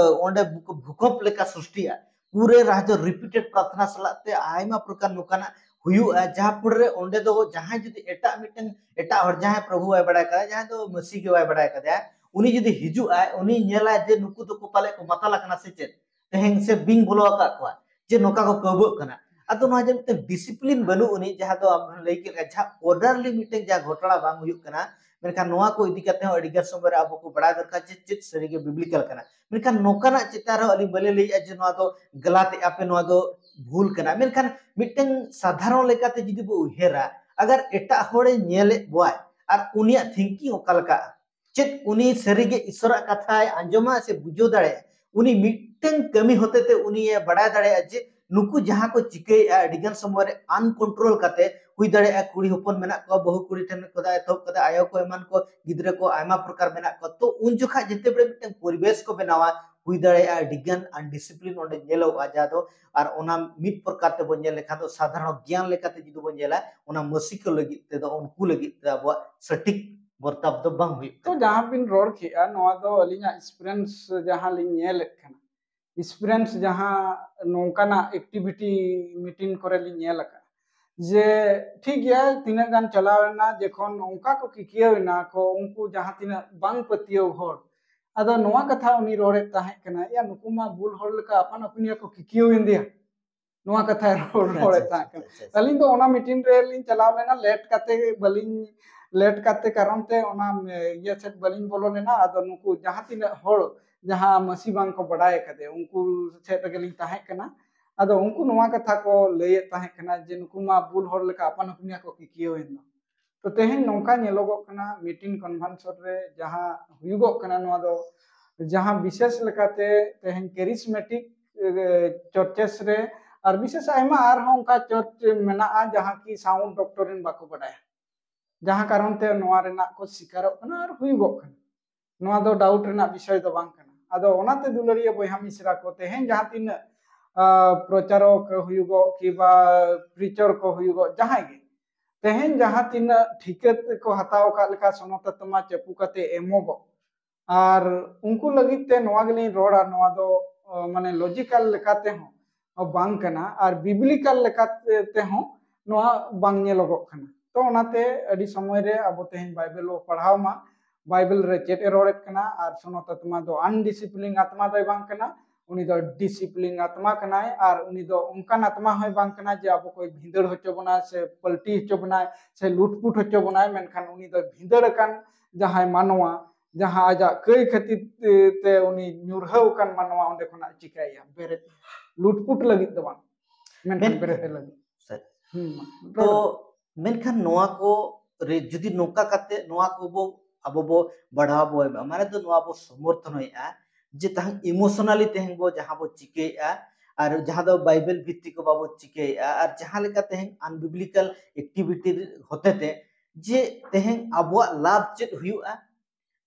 ᱚᱸᱰᱮ ᱵᱷᱩᱠᱚᱢᱯ ᱞᱮᱠᱟ ᱥᱨᱤᱥᱴᱤᱜᱼᱟ᱾ ᱯᱩᱨᱟᱹ ᱨᱟᱦᱟ ᱫᱚ repeated ᱯᱨᱟᱨᱛᱷᱱᱟ ᱥᱟᱞᱟᱜ ᱛᱮ ᱟᱭᱢᱟ ᱯᱨᱚᱠᱟᱨ ᱱᱚᱝᱠᱟᱱᱟᱜ ᱦᱩᱭᱩᱜᱼᱟ, ᱡᱟᱦᱟᱸ ᱯᱩᱨᱟᱹ ᱨᱮ ᱚᱸᱰᱮ ᱫᱚ ᱡᱟᱦᱟᱸᱭ ᱡᱩᱫᱤ ᱮᱴᱟᱜ ᱢᱤᱫᱴᱟᱝ, ᱮᱴᱟᱜ ᱦᱚᱲ ᱡᱟᱦᱟᱸᱭ ᱯᱨᱚᱵᱷᱩ ᱵᱟᱭ ᱵᱟᱲᱟᱭ ᱠᱟᱫᱟ, ᱡᱟᱦᱟᱸᱭ ᱫᱚ ᱢᱟᱹᱥᱤ ᱜᱮ ᱵᱟᱭ ᱵᱟᱲᱟᱭ ᱠᱟᱫᱟ, ᱩᱱᱤ ᱡᱩᱫᱤ ᱦᱤᱡᱩᱜ ᱟᱭ, ᱩᱱᱤ ᱧᱮᱞᱟᱭ ᱡᱮ ᱱᱩᱠᱩ ᱫᱚᱠᱚ ᱯᱟᱞᱮ ᱠᱚ ᱢᱟᱛᱟᱞ ᱟᱠᱟᱱᱟ ᱥᱮ ᱪᱮᱫ, ᱛᱮᱦᱮᱧ ᱥᱮ ᱵᱤᱧ ᱵᱚᱞᱚ ᱟᱠᱟᱫ ᱠᱚᱣᱟ, ᱡᱮ ᱱᱚᱝᱠᱟ ᱠᱚ ᱠᱟᱹᱣᱵᱟᱹᱜ ᱠᱟᱱᱟ᱾ ᱟᱫᱚ ᱱᱚᱣᱟ ᱡᱮ ᱢᱤᱫᱴᱟᱝ discipline ᱵᱟᱹᱱᱩᱜ ᱟᱹᱱᱤᱡ, ᱡᱟᱦᱟᱸ ᱫᱚ ᱟᱢ ᱞᱟᱹᱭ ᱠᱮᱫ ᱞᱮᱠᱟ, ᱡᱟᱦᱟᱸ orderly ᱢᱤᱫᱴᱟᱝ ᱡᱟᱦᱟᱸ ᱜᱷᱚᱴᱚᱱᱟ ᱵᱟᱝ ᱦᱩᱭᱩᱜ ᱠᱟᱱᱟ, ᱢᱮᱱᱠᱷᱟᱱ ᱱᱚᱣᱟ ᱠᱚ ᱤᱫᱤ ᱠᱟᱛᱮ ᱦᱚᱸ ᱟᱹᱰᱤ ᱜᱟᱱ ᱥᱚᱢᱚᱭ ᱨᱮ ᱟᱵᱚ ᱠᱚ ᱵᱟᱲᱟᱭ ᱫᱚᱨᱠᱟᱨ ᱡᱮ ᱪᱮᱫ ᱥᱟᱹᱨᱤᱜᱮ biblical ᱠᱟᱱᱟ᱾ ᱢᱮᱱᱠᱷᱟᱱ ᱱᱚᱝᱠᱟᱱᱟᱜ ᱪᱮᱛᱟᱱ ᱨᱮᱦᱚᱸ ᱟᱹᱞᱤᱧ ᱵᱟᱹᱞᱤᱧ ᱞᱟᱹᱭᱮᱫᱼᱟ ᱡᱮ ᱱᱚᱣᱟ ᱫᱚ ᱜᱟᱞᱟᱛ ᱮᱫᱼᱟ ᱯᱮ, ᱱᱚᱣᱟ ᱫᱚ ᱵᱷᱩᱞ ᱠᱟᱱᱟ᱾ ᱢᱮᱱᱠᱷᱟᱱ ᱢᱤᱫᱴᱟᱝ ᱥᱟᱫᱷᱟᱨᱚᱱ ᱞᱮᱠᱟᱛᱮ ᱡᱩᱫᱤ ᱵᱚ ᱩᱭᱦᱟᱹᱨᱟ, ᱟᱜᱟᱨ ᱮᱴᱟᱜ ᱦᱚᱲᱮ ᱧᱮᱞᱮᱫ ᱵᱚᱣᱟᱭ ᱟᱨ ᱩᱱᱤᱭᱟᱜ thinking ᱚᱠᱟ ᱞᱮᱠᱟᱜᱼᱟ, ᱪᱮᱫ ᱩᱱᱤ ᱥᱟᱹᱨᱤᱜᱮ ᱤᱥᱚᱨᱟᱜ ᱠᱟᱛᱷᱟᱭ ᱟᱸᱡᱚᱢᱟ ᱥᱮ ᱵᱩᱡᱷᱟᱹᱣ ᱫᱟᱲᱮᱭᱟᱜᱼᱟ? ᱩᱱᱤ ᱢᱤᱫᱴᱟᱝ ᱠᱟᱹᱢᱤ ᱦᱚᱛᱮ ᱛᱮ ᱩᱱᱤᱭᱮ ᱵᱟᱲᱟᱭ ᱫᱟᱲᱮᱭᱟᱜᱼᱟ ᱡᱮ ᱱᱩᱠᱩ ᱡᱟᱦᱟᱸ ᱠᱚ ᱪᱤᱠᱟᱹᱭᱮᱫᱼᱟ, ᱟᱹᱰᱤᱜᱟᱱ ᱥᱚᱢᱚᱭ ᱨᱮ uncontrol ᱠᱟᱛᱮ, ᱦᱩᱭ ᱫᱟᱲᱮᱭᱟᱜᱼᱟ ᱠᱩᱲᱤ ᱦᱚᱯᱚᱱ ᱢᱮᱱᱟᱜ ᱠᱚᱣᱟ, ᱵᱟᱹᱦᱩ ᱠᱩᱲᱤ ᱴᱷᱮᱱ ᱠᱷᱚᱱᱟᱜ ᱮᱛᱚᱦᱚᱵ ᱠᱟᱛᱮ ᱟᱭᱳ ᱠᱚ ᱮᱢᱟᱱ ᱠᱚ, ᱜᱤᱫᱽᱨᱟᱹ ᱠᱚ, ᱟᱭᱢᱟ ᱯᱨᱚᱠᱟᱨ ᱢᱮᱱᱟᱜ ᱠᱚᱣᱟ᱾ ᱛᱚ ᱩᱱ ᱡᱚᱠᱷᱟᱡ ᱡᱮᱛᱮ ᱵᱮᱲᱮ ᱢᱤᱫᱴᱟᱝ ᱯᱚᱨᱤᱵᱮᱥ ᱠᱚ ᱵᱮᱱᱟᱣᱟ, ᱦᱩᱭ ᱫᱟᱲᱮᱭᱟᱜᱼᱟ ᱟᱹᱰᱤᱜᱟᱱ undiscipline ᱚᱸᱰᱮ ᱧᱮᱞᱚᱜᱼᱟ, ᱡᱟᱦᱟᱸ ᱫᱚ, ᱟᱨ ᱚᱱᱟ ᱢᱤᱫ ᱯᱨᱚᱠᱟᱨ ᱛᱮᱵᱚᱱ ᱧᱮᱞ ᱞᱮᱠᱷᱟᱱ ᱫᱚ ᱥᱟᱫᱷᱟᱨᱚᱱ ᱜᱮᱭᱟᱱ ᱞᱮᱠᱟᱛᱮ ᱡᱩᱫᱤ ᱵᱚᱱ ᱧᱮᱞᱟ, ᱚᱱᱟ ᱢᱟᱹᱥᱤ ᱠᱚ ᱞᱟᱹᱜᱤᱫ ᱛᱮᱫᱚ, ᱩᱱᱠᱩ ᱞᱟᱹᱜᱤᱫ ᱛᱮ ᱟᱵᱚᱣᱟᱜ ᱥᱚᱴᱷᱤᱠ ᱵᱚᱨᱛᱟᱵ ᱫᱚ ᱵᱟᱝ ᱦᱩᱭᱩᱜ ᱛᱚ ᱠᱟᱱᱟ᱾ ᱡᱟᱦᱟᱸ ᱵᱤᱱ ᱨᱚᱲ ᱠᱮᱜᱼᱟ, ᱱᱚᱣᱟ ᱫᱚ ᱟᱹᱞᱤᱧᱟᱜ experience ᱡᱟᱦᱟᱸ ᱞᱤᱧ ᱧᱮᱞᱮᱫ ᱠᱟᱱᱟ, experience ᱡᱟᱦᱟᱸ ᱱᱚᱝᱠᱟᱱᱟᱜ activity meeting ᱠᱚᱨᱮ ᱞᱤᱧ ᱧᱮᱞ ᱟᱠᱟᱫᱼᱟ, ᱡᱮ ᱴᱷᱤᱠ ᱜᱮᱭᱟ, ᱛᱤᱱᱟᱹᱜ ᱜᱟᱱ ᱪᱟᱞᱟᱣ ᱮᱱᱟ, ᱡᱚᱠᱷᱚᱱ ᱚᱱᱠᱟ ᱠᱚ ᱠᱤᱠᱤᱭᱟᱹᱣ ᱮᱱᱟ ᱠᱚ, ᱩᱱᱠᱩ ᱡᱟᱦᱟᱸ ᱛᱤᱱᱟᱹᱜ ᱵᱟᱝ ᱯᱟᱹᱛᱭᱟᱹᱣ ᱦᱚᱲ, ᱟᱫᱚ ᱱᱚᱣᱟ ᱠᱟᱛᱷᱟ ᱩᱱᱤ ᱨᱚᱲᱮᱫ ᱛᱟᱦᱮᱸ ᱠᱟᱱᱟ, ᱭᱟ, ᱱᱩᱠᱩ ᱢᱟ ᱵᱩᱞ ᱦᱚᱲ ᱞᱮᱠᱟ ᱟᱯᱟᱱ ᱟᱹᱯᱤᱱ ᱜᱮᱠᱚ ᱠᱤᱠᱤᱭᱟᱹᱣ ᱮᱱᱫᱮᱭᱟ, ᱱᱚᱣᱟ ᱠᱟᱛᱷᱟᱭ ᱨᱚᱲ, ᱟᱪᱪᱷᱟ, ᱨᱚᱲᱮᱫ ᱟᱪᱪᱷᱟ, ᱛᱟᱦᱮᱸ ᱠᱟᱱᱟ᱾ ᱟᱪᱪᱷᱟ, ᱟᱪᱪᱷᱟ᱾ ᱟᱹᱞᱤᱧ ᱫᱚ ᱚᱱᱟ meeting ᱨᱮ ᱞᱤᱧ ᱪᱟᱞᱟᱣ ᱞᱮᱱᱟ, ᱞᱮᱴ ᱠᱟᱛᱮ ᱵᱟᱹᱞᱤᱧ, ᱞᱮᱴ ᱠᱟᱛᱮ ᱠᱟᱨᱚᱱ ᱛᱮ ᱚᱱᱟ, ᱮ, ᱤᱭᱟᱹ ᱥᱮᱫ ᱵᱟᱹᱞᱤᱧ ᱵᱚᱞᱚ ᱞᱮᱱᱟ᱾ ᱟᱫᱚ ᱱᱩᱠᱩ ᱡᱟᱦᱟᱸ ᱛᱤᱱᱟᱹᱜ ᱦᱚᱲ ᱡᱟᱦᱟᱸ ᱢᱟᱹᱥᱤ ᱵᱟᱝ ᱠᱚ ᱵᱟᱰᱟᱭ ᱟᱠᱟᱫᱮ, ᱩᱱᱠᱩ ᱥᱮᱫ ᱨᱮᱜᱮ ᱞᱤᱧ ᱛᱟᱦᱮᱸ ᱠᱟᱱᱟ᱾ ᱟᱫᱚ ᱩᱱᱠᱩ ᱱᱚᱣᱟ ᱠᱟᱛᱷᱟ ᱠᱚ ᱞᱟᱹᱭᱮᱫ ᱛᱟᱦᱮᱸ ᱠᱟᱱᱟ ᱡᱮ ᱱᱩᱠᱩ ᱢᱟ ᱵᱩᱞ ᱦᱚᱲ ᱞᱮᱠᱟ ᱟᱯᱟᱱ ᱟᱹᱯᱤᱱ ᱜᱮᱠᱚ ᱠᱤᱠᱤᱭᱟᱹᱣ ᱮᱱ ᱫᱚ᱾ ᱛᱚ ᱛᱮᱦᱮᱧ ᱱᱚᱝᱠᱟ ᱧᱮᱞᱚᱜᱚᱜ ᱠᱟᱱᱟ, meeting convention ᱨᱮ ᱡᱟᱦᱟᱸ ᱦᱩᱭᱩᱜᱚᱜ ᱠᱟᱱᱟ, ᱱᱚᱣᱟ ᱫᱚ ᱡᱟᱦᱟᱸ ᱵᱤᱥᱮᱥ ᱞᱮᱠᱟᱛᱮ ᱛᱮᱦᱮᱧ charismatic, ᱮ, churches ᱨᱮ ᱟᱨ ᱵᱤᱥᱮᱥ ᱟᱭᱢᱟ ᱟᱨᱦᱚᱸ ᱚᱱᱠᱟ church ᱢᱮᱱᱟᱜᱼᱟ ᱡᱟᱦᱟᱸ ᱠᱤ sound doctrine ᱵᱟᱠᱚ ᱵᱟᱰᱟᱭᱟ, ᱡᱟᱦᱟᱸ ᱠᱟᱨᱚᱱ ᱛᱮ ᱱᱚᱣᱟ ᱨᱮᱱᱟᱜ ᱠᱚ ᱥᱤᱠᱟᱨᱚᱜ ᱠᱟᱱᱟ ᱟᱨ ᱦᱩᱭᱩᱜᱚᱜ ᱠᱟᱱᱟ᱾ ᱱᱚᱣᱟ ᱫᱚ doubt ᱨᱮᱱᱟᱜ ᱵᱤᱥᱚᱭ ᱫᱚ ᱵᱟᱝ ᱠᱟᱱᱟ᱾ ᱟᱫᱚ ᱚᱱᱟᱛᱮ ᱫᱩᱞᱟᱹᱲᱤᱭᱟᱹ ᱵᱚᱭᱦᱟ ᱢᱤᱥᱨᱟ ᱠᱚ, ᱛᱮᱦᱮᱧ ᱡᱟᱦᱟᱸ ᱛᱤᱱᱟᱹᱜ, ᱟ, ᱯᱨᱚᱪᱟᱨᱚᱠ ᱦᱩᱭᱩᱜᱚᱜ ᱠᱤᱵᱟ preacher ᱠᱚ ᱦᱩᱭᱩᱜᱚᱜ, ᱡᱟᱦᱟᱸᱭ ᱜᱮ, ᱛᱮᱦᱮᱧ ᱡᱟᱦᱟᱸ ᱛᱤᱱᱟᱹᱜ ᱴᱷᱤᱠᱟᱹ ᱠᱚ ᱦᱟᱛᱟᱣ ᱟᱠᱟᱫ ᱞᱮᱠᱟ ᱥᱚᱱᱚᱛ ᱟᱛᱢᱟ ᱪᱟᱹᱯᱩ ᱠᱟᱛᱮ ᱮᱢᱚᱜᱚᱜ, ᱟᱨ ᱩᱱᱠᱩ ᱞᱟᱹᱜᱤᱫ ᱛᱮ ᱱᱚᱣᱟ ᱜᱮᱞᱤᱧ ᱨᱚᱲᱟ, ᱱᱚᱣᱟ ᱫᱚ ᱢᱟᱱᱮ ᱞᱚᱡᱤᱠᱟᱞ ᱞᱮᱠᱟ ᱛᱮᱦᱚᱸ ᱵᱟᱝ ᱠᱟᱱᱟ, ᱟᱨ ᱵᱤᱵᱽᱞᱤᱠᱟᱞ ᱞᱮᱠᱟ ᱛᱮᱦᱚᱸ ᱱᱚᱣᱟ ᱵᱟᱝ ᱧᱮᱞᱚᱜᱚᱜ ᱠᱟᱱᱟ᱾ ᱛᱚ ᱚᱱᱟᱛᱮ ᱟᱹᱰᱤ ᱥᱚᱢᱚᱭ ᱨᱮ ᱟᱵᱚ ᱛᱮᱦᱮᱧ ᱵᱟᱭᱵᱮᱞ ᱵᱚ ᱯᱟᱲᱦᱟᱣ ᱢᱟ, ᱵᱟᱭᱵᱮᱞ ᱨᱮ ᱪᱮᱫ ᱮ ᱨᱚᱲᱮᱫ ᱠᱟᱱᱟ, ᱟᱨ ᱥᱚᱱᱚᱛ ᱟᱛᱢᱟ ᱫᱚ ᱟᱱᱰᱤᱥᱤᱯᱞᱤᱱ ᱟᱛᱢᱟ ᱫᱚᱭ ᱵᱟᱝ ᱠᱟᱱᱟ, ᱩᱱᱤ ᱫᱚ ᱰᱤᱥᱤᱯᱞᱤᱱ ᱟᱛᱢᱟ ᱠᱟᱱᱟᱭ, ᱟᱨ ᱩᱱᱤ ᱫᱚ ᱚᱱᱠᱟᱱ ᱟᱛᱢᱟ ᱦᱚᱸᱭ ᱵᱟᱝ ᱠᱟᱱᱟ ᱡᱮ ᱟᱵᱚ ᱠᱚᱭ ᱵᱷᱤᱸᱫᱟᱹᱲ ᱦᱚᱪᱚ ᱵᱚᱱᱟᱭ ᱥᱮ ᱯᱟᱞᱴᱤ ᱦᱚᱪᱚ ᱵᱚᱱᱟᱭ ᱥᱮ ᱞᱩᱴᱯᱩᱴ ᱦᱚᱪᱚ ᱵᱚᱱᱟᱭ, ᱢᱮᱱᱠᱷᱟᱱ ᱩᱱᱤ ᱫᱚᱭ ᱵᱷᱤᱸᱫᱟᱹᱲ ᱟᱠᱟᱱ ᱡᱟᱦᱟᱸᱭ ᱢᱟᱱᱣᱟ, ᱡᱟᱦᱟᱸ ᱟᱡᱟᱜ ᱠᱟᱹᱭ ᱠᱷᱟᱹᱛᱤᱨ ᱛᱮ ᱩᱱᱤ ᱧᱩᱨᱦᱟᱹᱣ ᱟᱠᱟᱱ ᱢᱟᱱᱣᱟ ᱚᱸᱰᱮ ᱠᱷᱚᱱᱟᱜ ᱪᱤᱠᱟᱹᱭᱮᱭᱟ, ᱵᱮᱨᱮᱫ, ᱞᱩᱴᱯᱩᱴ ᱞᱟᱹᱜᱤᱫ ᱫᱚ ᱵᱟᱝ, ᱢᱮᱱᱠᱷᱟᱱ ᱢᱮᱱ- ᱵᱮᱨᱮᱫ ᱞᱟᱹᱜᱤᱫ᱾ ᱥᱟᱹᱨᱤ᱾ ᱦᱩᱸ, ᱢᱟ, ᱛᱚ ᱨᱚᱲ ᱢᱮᱱᱠᱷᱟᱱ ᱱᱚᱣᱟ ᱠᱚ ᱨᱮ ᱡᱩᱫᱤ ᱱᱚᱝᱠᱟ ᱠᱟᱛᱮ ᱱᱚᱣᱟ ᱠᱚ ᱵᱚ, ᱟᱵᱚ ᱵᱚ ᱵᱟᱲᱦᱟᱣ ᱵᱚ ᱮᱢᱟ, ᱢᱟᱱᱮ ᱫᱚ ᱱᱚᱣᱟ ᱵᱚ ᱥᱚᱢᱚᱨᱛᱷᱚᱱᱮᱜᱼᱟ ᱡᱮ ᱛᱟᱦᱮᱸ ᱤᱢᱳᱥᱚᱱᱟᱞᱤ ᱛᱮᱦᱮᱧ ᱵᱚ ᱡᱟᱦᱟᱸ ᱵᱚ ᱪᱤᱠᱟᱹᱭᱮᱜᱼᱟ, ᱟᱨ ᱡᱟᱦᱟᱸ ᱫᱚ ᱵᱟᱭᱵᱮᱞ ᱵᱷᱤᱛᱛᱤ ᱠᱚ ᱵᱟᱵᱚ ᱪᱤᱠᱟᱹᱭᱮᱜᱼᱟ, ᱟᱨ ᱡᱟᱦᱟᱸ ᱞᱮᱠᱟ ᱛᱮᱦᱮᱧ ᱟᱱᱵᱤᱵᱞᱤᱠᱟᱞ ᱮᱠᱴᱤᱵᱷᱤᱴᱤ ᱦᱚᱛᱮᱛᱮ ᱡᱮ ᱛᱮᱦᱮᱧ ᱟᱵᱚᱣᱟᱜ ᱞᱟᱵᱷ ᱪᱮᱫ ᱦᱩᱭᱩᱜᱼᱟ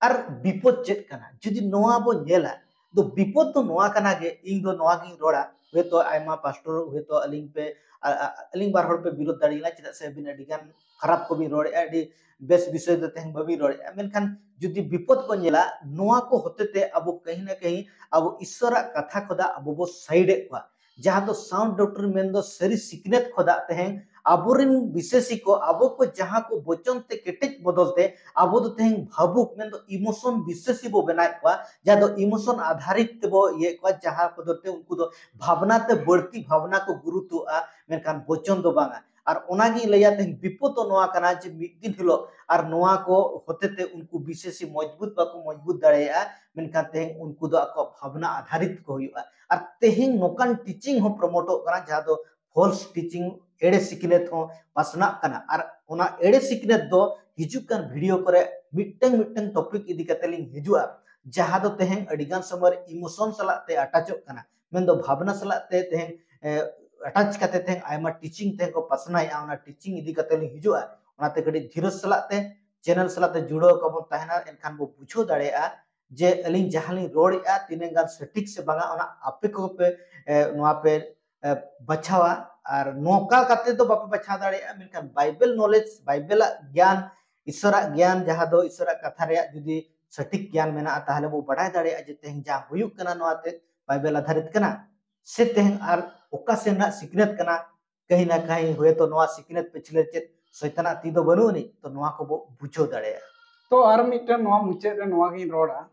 ᱟᱨ ᱵᱤᱯᱚᱫ ᱪᱮᱫ ᱠᱟᱱᱟ, ᱡᱩᱫᱤ ᱱᱚᱣᱟ ᱵᱚ ᱧᱮᱞᱟ, ᱫᱚ ᱵᱤᱯᱚᱫ ᱫᱚ ᱱᱚᱣᱟ ᱠᱟᱱᱟ ᱜᱮ, ᱤᱧ ᱫᱚ ᱱᱚᱣᱟ ᱜᱤᱧ ᱨᱚᱲᱟ, ᱦᱚᱭᱛᱳ ᱟᱭᱢᱟ ᱯᱟᱥᱴᱚᱨ, ᱦᱚᱭᱛᱳ ᱟᱹᱞᱤᱧ ᱯᱮ, ᱟ-, ᱟ-, ᱟᱹᱞᱤᱧ ᱵᱟᱨ ᱦᱚᱲ ᱯᱮ ᱵᱤᱨᱳᱫ ᱫᱟᱲᱮᱭᱟᱜᱼᱟ, ᱪᱮᱫᱟᱜ ᱥᱮ ᱟᱹᱵᱤᱱ ᱟᱹᱰᱤ ᱜᱟᱱ ᱠᱷᱟᱨᱟᱯ ᱠᱚᱵᱤᱱ ᱨᱚᱲᱮᱫᱼᱟ, ᱟᱹᱰᱤ ᱵᱮᱥ ᱵᱤᱥᱚᱭ ᱫᱚ ᱛᱮᱦᱮᱧ ᱵᱟᱹᱵᱤᱱ ᱨᱚᱲᱮᱫᱼᱟ᱾ ᱢᱮᱱᱠᱷᱟᱱ ᱡᱩᱫᱤ ᱵᱤᱯᱚᱫ ᱵᱚᱱ ᱧᱮᱞᱟ, ᱱᱚᱣᱟ ᱠᱚ ᱦᱚᱛᱮ ᱛᱮ ᱟᱵᱚ ᱠᱟᱹᱦᱤ ᱱᱟ ᱠᱟᱹᱦᱤ ᱟᱵᱚ ᱤᱥᱥᱚᱨᱟᱜ ᱠᱟᱛᱷᱟ ᱠᱷᱚᱱᱟᱜ ᱟᱵᱚ ᱵᱚ ᱥᱟᱭᱤᱰᱮᱫ ᱠᱚᱣᱟ, ᱡᱟᱦᱟᱸ ᱫᱚ ᱥᱟᱣᱩᱱᱰ ᱰᱚᱠᱴᱨᱤᱱ ᱢᱮᱱᱫᱚ ᱥᱟᱹᱨᱤ ᱥᱤᱠᱷᱱᱟᱹᱛ ᱠᱷᱚᱱᱟᱜ ᱛᱮᱦᱮᱧ ᱟᱵᱚᱨᱮᱱ ᱵᱤᱥᱮᱥᱤ ᱠᱚ, ᱟᱵᱚ ᱠᱚ ᱡᱟᱦᱟᱸ ᱠᱚ ᱵᱚᱪᱚᱱ ᱛᱮ ᱠᱮᱴᱮᱡ ᱵᱚᱫᱚᱞ ᱛᱮ ᱟᱵᱚ ᱫᱚ ᱛᱮᱦᱮᱧ ᱵᱷᱟᱵᱩᱠ ᱢᱮᱱᱫᱚ ᱤᱢᱳᱥᱚᱱ ᱵᱤᱥᱮᱥᱤ ᱵᱚ ᱵᱮᱱᱟᱣᱮᱫ ᱠᱚᱣᱟ, ᱡᱟᱦᱟᱸ ᱫᱚ ᱤᱢᱳᱥᱚᱱ ᱟᱫᱷᱟᱨᱤᱛ ᱛᱮᱵᱚ ᱤᱭᱟᱹᱭᱮᱫ ᱠᱚᱣᱟ, ᱡᱟᱦᱟᱸ ᱵᱚᱫᱚᱞ ᱛᱮ ᱩᱱᱠᱩ ᱫᱚ ᱵᱷᱟᱵᱽᱱᱟ ᱛᱮ ᱵᱟᱹᱲᱛᱤ ᱵᱷᱟᱵᱽᱱᱟ ᱠᱚ ᱜᱩᱨᱩᱛᱚᱜᱼᱟ, ᱢᱮᱱᱠᱷᱟᱱ ᱵᱚᱪᱚᱱ ᱫᱚ ᱵᱟᱝᱟ᱾ ᱟᱨ ᱚᱱᱟᱜᱤᱧ ᱞᱟᱹᱭᱟ ᱛᱮᱦᱮᱧ ᱵᱤᱯᱚᱫ ᱫᱚ ᱱᱚᱣᱟ ᱠᱟᱱᱟ ᱡᱮ ᱢᱤᱫ ᱫᱤᱱ ᱦᱤᱞᱳᱜ ᱟᱨ ᱱᱚᱣᱟ ᱠᱚ ᱦᱚᱛᱮ ᱛᱮ ᱩᱱᱠᱩ ᱵᱤᱥᱮᱥᱤ ᱢᱚᱡᱽᱵᱩᱛ ᱵᱟᱠᱚ ᱢᱚᱡᱽᱵᱩᱛ ᱫᱟᱲᱮᱭᱟᱜᱼᱟ, ᱢᱮᱱᱠᱷᱟᱱ ᱛᱮᱦᱮᱧ ᱩᱱᱠᱩ ᱫᱚ ᱟᱠᱚᱣᱟᱜ ᱵᱷᱟᱵᱽᱱᱟ ᱟᱫᱷᱟᱨᱤᱛ ᱠᱚ ᱦᱩᱭᱩᱜᱼᱟ᱾ ᱟᱨ ᱛᱮᱦᱮᱧ ᱱᱚᱝᱠᱟᱱ ᱴᱤᱪᱤᱝ ᱦᱚᱸ ᱯᱨᱚᱢᱳᱴᱚᱜ ᱠᱟᱱᱟ ᱡᱟᱦᱟᱸ ᱫᱚ ᱯᱷᱚᱞᱥ ᱴᱤᱪᱤᱝ, ᱮᱲᱮ ᱥᱤᱠᱷᱱᱟᱹᱛ ᱦᱚᱸ ᱯᱟᱥᱱᱟᱜ ᱠᱟᱱᱟ᱾ ᱟᱨ ᱚᱱᱟ ᱮᱲᱮ ᱥᱤᱠᱷᱱᱟᱹᱛ ᱫᱚ ᱦᱤᱡᱩᱜ ᱠᱟᱱ ᱵᱷᱤᱰᱤᱭᱳ ᱠᱚᱨᱮ ᱢᱤᱫᱴᱟᱝ ᱢᱤᱫᱴᱟᱝ ᱴᱚᱯᱤᱠ ᱤᱫᱤ ᱠᱟᱛᱮ ᱞᱤᱧ ᱦᱤᱡᱩᱜᱼᱟ, ᱡᱟᱦᱟᱸ ᱫᱚ ᱛᱮᱦᱮᱧ ᱟᱹᱰᱤ ᱜᱟᱱ ᱥᱚᱢᱚᱭ ᱨᱮ ᱤᱢᱳᱥᱚᱱ ᱥᱟᱞᱟᱜ ᱛᱮ ᱟᱴᱟᱪᱚᱜ ᱠᱟᱱᱟ, ᱢᱮᱱᱫᱚ ᱵᱷᱟᱵᱽᱱᱟ ᱥᱟᱞᱟᱜ ᱛᱮ ᱛᱮᱦᱮᱧ, ᱮ, ᱟᱴᱟᱪ ᱠᱟᱛᱮ ᱛᱮᱦᱮᱧ ᱟᱭᱢᱟ ᱴᱤᱪᱤᱝ ᱛᱮᱦᱮᱧ ᱠᱚ ᱯᱟᱥᱱᱟᱣᱮᱫᱼᱟ, ᱚᱱᱟ ᱴᱤᱪᱤᱝ ᱤᱫᱤ ᱠᱟᱛᱮ ᱞᱤᱧ ᱦᱤᱡᱩᱜᱼᱟ᱾ ᱚᱱᱟᱛᱮ ᱠᱟᱹᱴᱤᱡ ᱫᱷᱤᱨᱚᱡᱽ ᱥᱟᱞᱟᱜ ᱛᱮ ᱪᱮᱱᱮᱞ ᱥᱟᱞᱟᱜ ᱛᱮ ᱡᱩᱲᱟᱹᱣ ᱠᱚᱵᱚᱱ ᱛᱟᱦᱮᱱᱟ, ᱮᱱᱠᱷᱟᱱ ᱵᱚ ᱵᱩᱡᱷᱟᱹᱣ ᱫᱟᱲᱮᱭᱟᱜᱼᱟ ᱡᱮ ᱟᱹᱞᱤᱧ ᱡᱟᱦᱟᱸ ᱞᱤᱧ ᱨᱚᱲᱮᱫᱼᱟ ᱛᱤᱱᱟᱹᱜ ᱜᱟᱱ ᱥᱚᱴᱷᱤᱠ ᱥᱮ ᱵᱟᱝᱟ, ᱚᱱᱟ ᱟᱯᱮ ᱠᱚᱯᱮ, ᱮ, ᱱᱚᱣᱟ ᱯᱮ, ᱮ, ᱵᱟᱪᱷᱟᱣᱟ᱾ ᱟᱨ ᱱᱚᱝᱠᱟ ᱠᱟᱛᱮ ᱫᱚ ᱵᱟᱯᱮ ᱵᱟᱪᱷᱟᱣ ᱫᱟᱲᱮᱭᱟᱜᱼᱟ, ᱢᱮᱱᱠᱷᱟᱱ ᱵᱟᱭᱵᱮᱞ ᱱᱚᱞᱮᱡᱽ, ᱵᱟᱭᱵᱮᱞᱟᱜ ᱜᱮᱭᱟᱱ, ᱤᱥᱚᱨᱟᱜ ᱜᱮᱭᱟᱱ, ᱡᱟᱦᱟᱸ ᱫᱚ ᱤᱥᱚᱨᱟᱜ ᱠᱟᱛᱷᱟ ᱨᱮᱭᱟᱜ ᱡᱩᱫᱤ ᱥᱚᱴᱷᱤᱠ ᱜᱮᱭᱟᱱ ᱢᱮᱱᱟᱜᱼᱟ, ᱛᱟᱦᱚᱞᱮ ᱵᱚ ᱵᱟᱰᱟᱭ ᱫᱟᱲᱮᱭᱟᱜᱼᱟ ᱡᱮ ᱛᱮᱦᱮᱧ ᱡᱟᱦᱟᱸ ᱦᱩᱭᱩᱜ ᱠᱟᱱᱟ ᱱᱚᱣᱟ ᱛᱮ ᱵᱟᱭᱵᱮᱞ ᱟᱫᱷᱟᱨᱤᱛ ᱠᱟᱱᱟ, ᱥᱮ ᱛᱮᱦᱮᱧ ᱟᱨ ᱚᱠᱟ ᱥᱮᱱ ᱨᱮᱱᱟᱜ ᱥᱤᱠᱷᱱᱟᱹᱛ ᱠᱟᱱᱟ, ᱠᱟᱹᱦᱤ ᱱᱟ ᱠᱟᱹᱦᱤ ᱦᱚᱭᱛᱳ ᱱᱚᱣᱟ ᱥᱤᱠᱷᱱᱟᱹᱛ ᱯᱤᱪᱷᱞᱟᱹ ᱪᱮᱫ ᱥᱚᱭᱛᱟᱱᱟᱜ ᱛᱤ ᱫᱚ ᱵᱟᱹᱱᱩᱜ ᱟᱹᱱᱤᱡ, ᱛᱚ ᱱᱚᱣᱟ ᱠᱚᱵᱚ ᱵᱩᱡᱷᱟᱹᱣ ᱫᱟᱲᱮᱭᱟᱜᱼᱟ᱾ ᱛᱚ ᱟᱨ ᱢᱤᱫᱴᱮᱱ ᱱᱚᱣᱟ ᱢᱩᱪᱟᱹᱫ ᱨᱮ ᱱᱚᱣᱟ ᱜᱤᱧ ᱨᱚᱲᱟ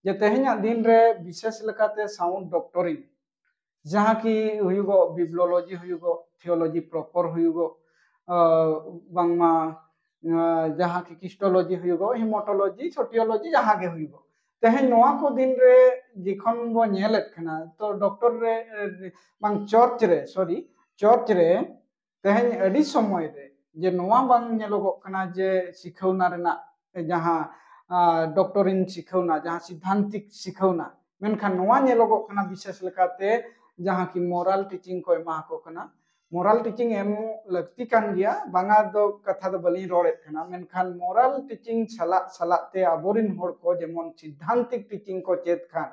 ᱡᱮ ᱛᱮᱦᱮᱧᱟᱜ ᱫᱤᱱ ᱨᱮ ᱵᱤᱥᱮᱥ ᱞᱮᱠᱟᱛᱮ sound doctrine, ᱡᱟᱦᱟᱸ ᱠᱤ ᱦᱩᱭᱩᱜᱚᱜ, bibliology ᱦᱩᱭᱩᱜᱚᱜ, theology proper ᱦᱩᱭᱩᱜᱚᱜ, ᱟᱸ, ᱵᱟᱝᱢᱟ ᱟᱸ, ᱡᱟᱦᱟᱸ ᱠᱤ Christology ᱦᱩᱭᱩᱜᱚᱜ, hematology, soteriology ᱡᱟᱦᱟᱸ ᱜᱮ ᱦᱩᱭᱩᱜᱚᱜ, ᱛᱮᱦᱮᱧ ᱱᱚᱣᱟ ᱠᱚ ᱫᱤᱱ ᱨᱮ ᱡᱚᱠᱷᱚᱱ ᱵᱚ ᱧᱮᱞᱮᱫ ᱠᱟᱱᱟ, ᱛᱚ doctor ᱨᱮ, ᱮ, ᱵᱟᱝ church ᱨᱮ, sorry, church ᱨᱮ ᱛᱮᱦᱮᱧ ᱟᱹᱰᱤ ᱥᱚᱢᱚᱭ ᱨᱮ ᱡᱮ ᱱᱚᱣᱟ ᱵᱟᱝ ᱧᱮᱞᱚᱜᱚᱜ ᱠᱟᱱᱟ ᱡᱮ ᱥᱤᱠᱷᱟᱹᱣᱱᱟ ᱨᱮᱱᱟᱜ ᱡᱟᱦᱟᱸ, ᱟᱸ, doctrine ᱥᱤᱠᱷᱟᱹᱣᱱᱟ, ᱡᱟᱦᱟᱸ ᱥᱤᱫᱽᱫᱷᱟᱱᱛᱤᱠ ᱥᱤᱠᱷᱟᱹᱣᱱᱟ, ᱢᱮᱱᱠᱷᱟᱱ ᱱᱚᱣᱟ ᱧᱮᱞᱚᱜᱚᱜ ᱠᱟᱱᱟ ᱵᱤᱥᱮᱥ ᱞᱮᱠᱟᱛᱮ ᱡᱟᱦᱟᱸ ᱠᱤ moral teaching ᱠᱚ ᱮᱢᱟ ᱠᱚ ᱠᱟᱱᱟ᱾ Moral teaching ᱮᱢ ᱞᱟᱹᱠᱛᱤ ᱠᱟᱱ ᱜᱮᱭᱟ, ᱵᱟᱝᱟ ᱫᱚ ᱠᱟᱛᱷᱟ ᱫᱚ ᱵᱟᱹᱞᱤᱧ ᱨᱚᱲᱮᱫ ᱠᱟᱱᱟ, ᱢᱮᱱᱠᱷᱟᱱ moral teaching ᱥᱟᱞᱟᱜ ᱥᱟᱞᱟᱜ ᱛᱮ ᱟᱵᱚᱨᱮᱱ ᱦᱚᱲ ᱠᱚ ᱡᱮᱢᱚᱱ ᱥᱤᱫᱽᱫᱷᱟᱱᱛᱤᱠ teaching ᱠᱚ ᱪᱮᱫ ᱠᱷᱟᱱ,